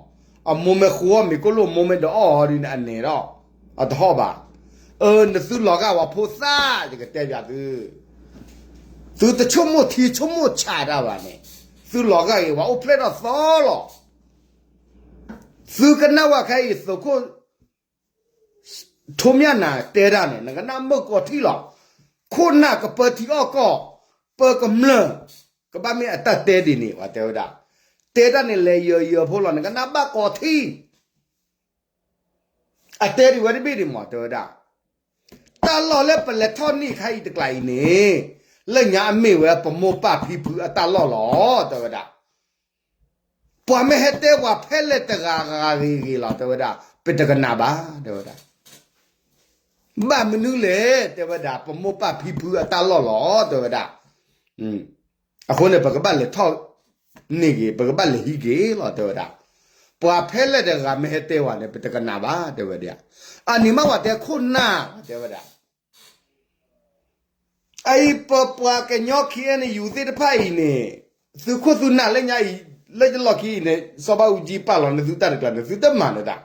အမိၢ်မ့ၢ်ဃိအီၣ်မ့ၤကိၣ်လိၣ် မိၢ်မ့ၢ်ဒုးအီၣ်အီၤဒ်န့ၣ် အနဲၣ်ဒီး, အတဟီၣ်ဘၣ်. အၢ နသုလီၤဂာ်ဝဲဖိသၣ် ယကတဲဘၣ်သု, သုတဆိကမိၣ်ထံဆိကမိၣ်ဆးတၢ်ဘၣ်န့ၣ်, သုလီၤဂာ်က့ၤဝဲအိၣ်ဖျဲၣ်ထီၣ်သီလီၤ. သုကနၣ်ဝဲခဲအံၤ သုးခိၣ် ထိးမၠၣ်နၤတဲတၢ်န့ၣ် နကနၣ်မုာ်ကီးထံလီၤ. ခိၣ်နၢ်ကပၢထံအီၣ်ကီၢ်, ပၢကမျၢၢ်, ကဘၣ်မ့ၢ်အတၢ်တဲဒ်န့ၣ် ဝဲတဲဝဲဒၣ်, တဲတၢ်န့ၣ်လဲၤယၢၤယၢၤဖိလီၤ နကနၣ်ဘၣ်ကီးထံ အတဲဒ်ဝဲတဘ့ၣ်ဒ်မး တဲဝဲဒၣ်, တၢ်လီၢ်လၢပလဲၤထီၣ်န့ၢ်ခါအံၤတကျးအံၤန့ၣ်, လၢညါအမ့ၢ်ဝဲပမိၢ်ပၢ်ဖံဖုအတၢ်လီၢ်လီၤ တဲဝဲဒၣ်. ပှၤမ့ၢ်ဟဲတဲပှၤဖဲလဲၣ်တဂၤဂ့ၤဂ့ၤလီၤ တဲဝဲဒၣ်, ပတကနၣ်ဘၣ် တဲဝဲဒၣ်. ဘၣ်မနုၤလဲၣ် တဲဝဲဒၣ်, ပမိၢ်ပၢ်ဖံဖုအတၢ်လီၢ်လီၤ တဲဝဲဒၣ်. အဃိန့ၣ် ပကဘၣ်လဲၤထီၣ်န့ၢ်ဂ့ၤ ပကဘၣ်လဲၤဟံးက့ၤလီၤ တဲဝဲဒၣ်. ပှၤဖဲလဲၣ်တဂၤမ့ၢ်ဟဲတဲဝဲန့ၣ် ပတကနၣ်ဘၣ် တဲဝဲဒၣ်. အန့ၣ်မ့ၢ်ဝဲတဲခိၣ်နၢ် တဲဝဲဒၣ်. အအံၤပပှၤကညီခံဂၤန့ၣ် ယူၤသ့ၣ်တဖၣ်အံၤန့ၣ်, သုးခိၣ်သုးနၢ်လၢညါအံၤ, လၢယလီၢ်ခံအံၤန့ၣ် စီၤဘးအူကၠံပာ်လီၤန့ၢ်သုတၢ်တကျါန့ၣ် သုတမၤဒီးတၢ်,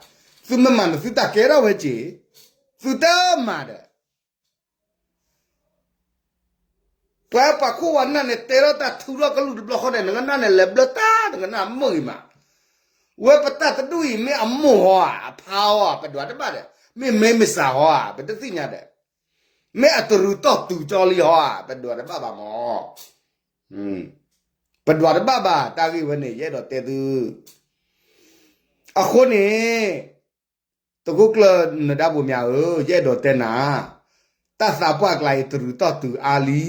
သုမ့ၢ်မၤန့ၣ်သုတၢ်ကဲထီၣ်ဝဲက့ၤ, သုတမၤဒီး ပှၤပှၤခိၣ်ဝဲနၢ်န့ၣ် တဲထီၣ်တၢ်ထုးထီၣ်ကလူးတဘျီဃီဒီး နကနၣ်န့ၣ် လဲၤဘျၢတၢ် နကနၣ်မုာ်ဂ့ၤမး. ဝဲပတၢ်တဒူၣ်အံၤ မ့ၢ်အမိၢ်ဟီဧါ, အဖါဟီဧါ, ပဒွးတဘၣ်ဒီး, မ့ၢ်မ့ၢ်မ့ၢ်စၢ်ဟီဧါ, ပတသ့ၣ်ညါဒီး, မ့ၢ်အတရူးတီၢ်တုၤကၠီလံဟီဧါ, ပဒွးတဘၣ်ဘၣ်မး. ပဒွးတဘၣ်ဘၣ် တၢ်ဂ့ၢ်ဝဲန့ၣ် ယအဲၣ်ဒိးတဲသု အဃိန့ၣ် သုးခိၣ်ကျၢၢ်နဒါဘိမၠးဧၢ, ယအဲၣ်ဒိးတဲနၤ, တၢ်သးပှၢ်ကျါအံၤ တရူးတီၢ်တုၤအါလံ.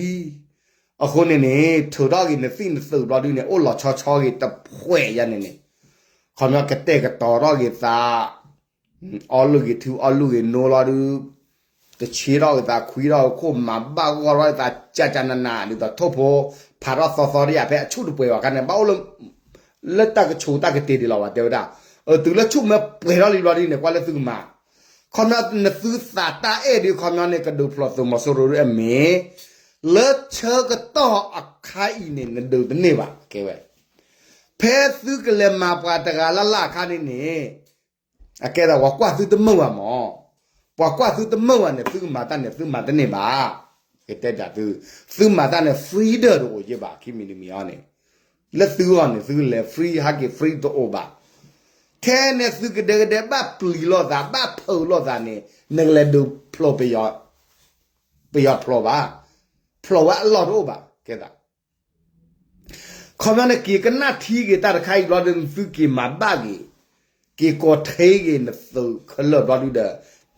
အဃိန့ၣ်န့ၣ် ထုးထီၣ်က့ၤနသံၣ်နသုးဘျီဒုန့ၣ် အိၣ်လီၤဆီဆီဂ့ၤတဖှဲးယါန့ၣ်န့ၣ်, ခီပညီကတဲာ်ကတီၤထီၣ်က့ၤသး အီလုၢ်ဂ့ၤထူအီလုၢ်ဂ့ၤနိလီၤဒုး, တဆ့ထီၣ်က့ၤသး ခွံထီၣ်ခိၣ် မၤဘၣ်ဂီၢ်ထီၣ်က့ၤသး ကၠၢ်ကၠၢ်နးနး ဒ်သိးထိၣ်ဖိ ဖးထီၣ်သီသီတယၤ ဖဲအဆူၣ်တပှဲၤဘၣ်ခါန့ၣ် ဘၣ်အိၣ်လၢ လၢတၢ်ကဆိးတၢ်ကတ့ၤဒံးလီၤ ပှၤတဲဝဲဒၣ်. တုၤလၢဆူၣ်မ့ၢ်ပှဲၤထီၣ်လံဘျီဒ်န့ၣ် ကွၢ်လၢသုကမၤ, ခီပညီနသုသးတၢ်အဲၣ်ဒုး ခီပညီန့ၣ် ကဒုးဖျိးသုးမီၤစိရိၤဒုးအမ့ၢ် လၢဆၢကတီၢ်အခါအံၤန့ၣ် နဒုးတန့ၢ်ဘၣ် ကဲဝဲ ဖဲသုကလဲၤမၤပှၤတဂၤလၢ်လၢ်အခါန့ၣ်န့ၣ်, အကဲဒၣ်ပှၤကွၢ်သုတမုာ်ဘၣ်မး, ပှၤကွၢ်သုတမုာ်ဘၣ်န့ၣ် သုကမၤတၢ်န့ၣ် သုမၤတန့ၢ်ဘၣ်. ယတဲဒၣ်သု, သုမၤတၢ်န့ၣ် freedom တအိၣ်ယဲဘၣ် ခံမံၤတမံၤအံၤန့ၣ်, လၢသုဂီၢ်န့ၣ် သုလဲၤ free ဟဲက့ၤ free တအိၣ်ဘၣ်. ထဲန့ၣ်သုကဒဲကဒဲဘၣ်ပျံၤလိာ်သး ဘၣ်ဖုးလိာ်သးန့ၣ် နကလဲၤဒုးဖျိး ပယီၤဖျိးဘၣ်, ဖျိးဝဲအလီၢ်တအိၣ်ဘၣ် ကဲသး ခီပညီန့ၣ် က့ၤကနၣ်ထံက့ၤတၢ်တခါအံၤဘျီဒုး သုက့ၤမၤဘၣ်က့ၤ, က့ၤကီၤထံက့ၤနသုးခဲလၢာ်ဘျီဒုဒီး,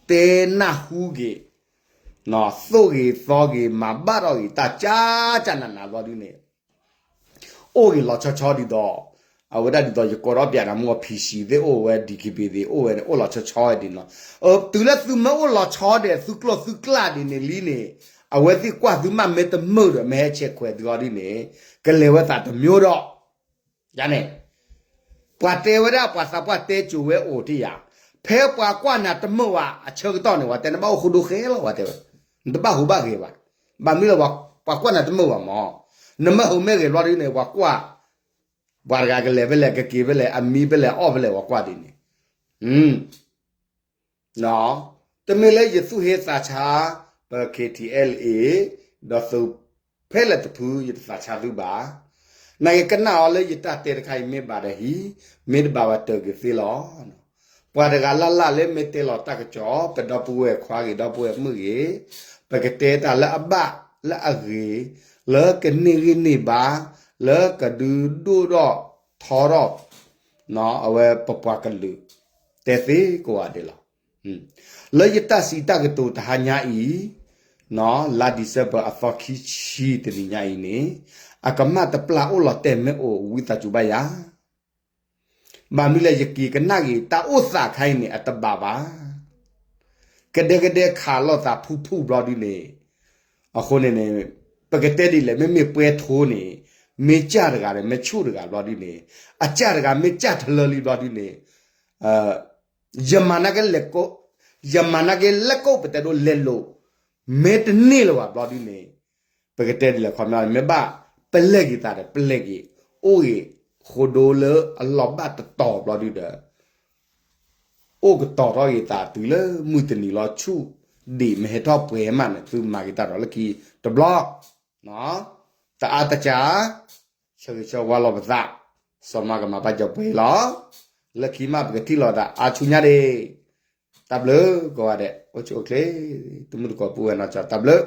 တဲနၢ်ဟူက့ၤ, သိၣ်ဂ့ၤသီဂ့ၤ မၤဘၣ်ထီၣ်ဂ့ၤ တၢ်ကၠၢ်ကၠၢ်နးနးဘျီဒုန့ၣ် အိၣ်ဂ့ၤလီၤဆီဆီဒ်သိး, အဝဲဒၣ်ဒ်သိးယကိးထီၣ်ပၠးနၤမ့ၢ် ဖံၡံသ့ၣ်အိၣ်ဝဲ ဒံၣ်ခ့ဘ့သ့ၣ်အိၣ်ဝဲန့ၣ် အိၣ်လီၤဆီဆီဒ်န့ၣ်လီၤ. တုၤလၢသုမ့ၢ်အိၣ်လီၤဆီဒီး သုကျိာ်သုကျၢ်ဒ်န့ၣ်လံန့ၣ်, အဝဲသ့ၣ်ကွၢ်သုမးမ့ၢ်တမုာ်ဒီးမ့ၢ်ဟဲဆဲးခွဲးသုအီၤဒ်န့ၣ်, ကလဲၤဝဲသးတမျိုးဒီး ယန့ၣ်, ပှၤတဲဝဲဒၣ်ပှၤသးပှၢ်တဲကိၤဝဲအိၣ်တယၤ, ဖဲပှၤကွၢ်နၤတမုာ်ဘၣ်အဆၢကတီၢ်န့ၣ် ပှၤတဲနဘၣ်အိၣ်ဃိဒိဃဲလီၤ ပှၤတဲဝဲ, နတဘၣ်ဟူးဘၣ်ဂဲၤဘၣ်. ဘၣ်မနုၤလဲၣ် ပှၤကွၢ်နၤတမုာ်ဘၣ်မး, နမ့ၢ်ဟူးမ့ၢ်ဂဲၤဘျီဒုန့ၣ် ပှၤကွၢ်, ပှၤတဂၤကလဲၤဖဲလဲၣ် ကက့ၤဖဲလဲၣ် အမံဖဲလဲၣ်အီၣ်ဖဲလဲၣ် ပှၤကွၢ်ဒ်န့ၣ် တမ့ၢ်လၢယသူၣ်ဟ့သးဆါ, ပ KTLA ဒီးသုးဖဲလဲၣ်တဖု ယတသးဆါသုဘၣ်. နာ်က့ကနၣ်အီၤလၢယတၢ်တဲတခါအံၤ မ့ၢ်ဘၣ်ဒီးဟံး, မ့ၢ်တဘၣ်ဘၣ်တၢၢ်က့ၤသ့လီၤ. ပှၤတဂၤလၢ်လၢ်လၢမ့ၢ်တဲလီၤတၢ်ကစီၣ် ပဒီပုၢ်ဝဲၢ်ခွါဂ့ၤ ဒီပုၢ်ဝဲၢ်မုၣ်ဂ့ၤ, ပကတဲတၢ်လၢအဘၣ်လၢအဂ့ၤ, လၢကန့ၢ်ဂံၢ်န့ၢ်ဘါ, လၢကဒုးဒိၣ်ထီၣ်ထီထီၣ် အဝဲပပှၤကလုာ် တဲသ့ကိးဂၤဒဲးလီၤ. လၢယတၢ်စံးတၢ်ကတိၤတဟါညါအံၤ, လါ December အသီခံဆံတနံၤညါအံၤန့ၣ်, အကမၣ်တပျၢ်အိၣ်လီၤတဲာ်မ့ၢ်အိၣ် ဝံသးစူၤဘၣ်ယၤ ဘၣ်မနုၤလဲၣ် ယက့ၤကနၣ်က့ၤ တၢ်အိၣ်သးခါအံၤန့ၣ် အတဘၣ်ဘၣ်. ကဒဲကဒဲခးလိာ်သးဖုၣ်ဖုၣ်ဘျီဒုန့ၣ်, အဃိန့ၣ်န့ၣ်, ပကတဲဒ်လဲၣ် မ့မ့ၢ်ပွဲထိုးန့ၣ်, မ့ၢ်ကၢ်တဂၤဒီး မ့ၢ်ဆူၣ်တဂၤဘျီဒုန့ၣ်, အကၢ်တဂၤမ့ၢ်ကၢ်တလၢလံဘျီဒုန့ၣ်, ယမၤနာ်က့လဲၤကိး, ယမၤနာ်က့လဲၤကိး ပတဲဒိးလဲၤလိာ်, မ့ၢ်တန့ၢ်လၢၤဘၣ်ဘျီဒုန့ၣ်, ပကတဲဒ်လဲၣ်ခီပညီန့ၣ် မ့ၢ်ဘၣ်ပလဲၤက့ၤသးဒီး ပလဲၤက့ၤ, အိၣ်ဂ့ၤဃိဒိလၢအလီၤဘၣ်တတီၤဘျီဒုဒီး အိၣ်ကတီၤထီၣ်ဂ့ၤသးတုၤလၢမုၢ်တနံၤလီၤဆူၣ်, ဒ်မ့ၢ်ဟဲထီၣ်ပှဲၤမးန့ၣ် သုမၤက့ၤတၢ်ဒီးလၢခံတဘျီ, တအါတစှၤ, ဆၢဂ့ၤဆၢဝါလီၤပသး, စီၤမၤကမၤဘၣ်ကၠီၤပှဲၤလီၤ, လၢခံမးပကထံၣ်လိာ်သးအါဆူညါဒ့ၣ်, တၢ်ဘျုးကိးဂၤဒဲး အိၣ်ဆူၣ်အိၣ်ချ့, တမုၢ်တကိးပုၢ်ဝဲၢ်နီၢ်ကၠီ တၢ်ဘျုး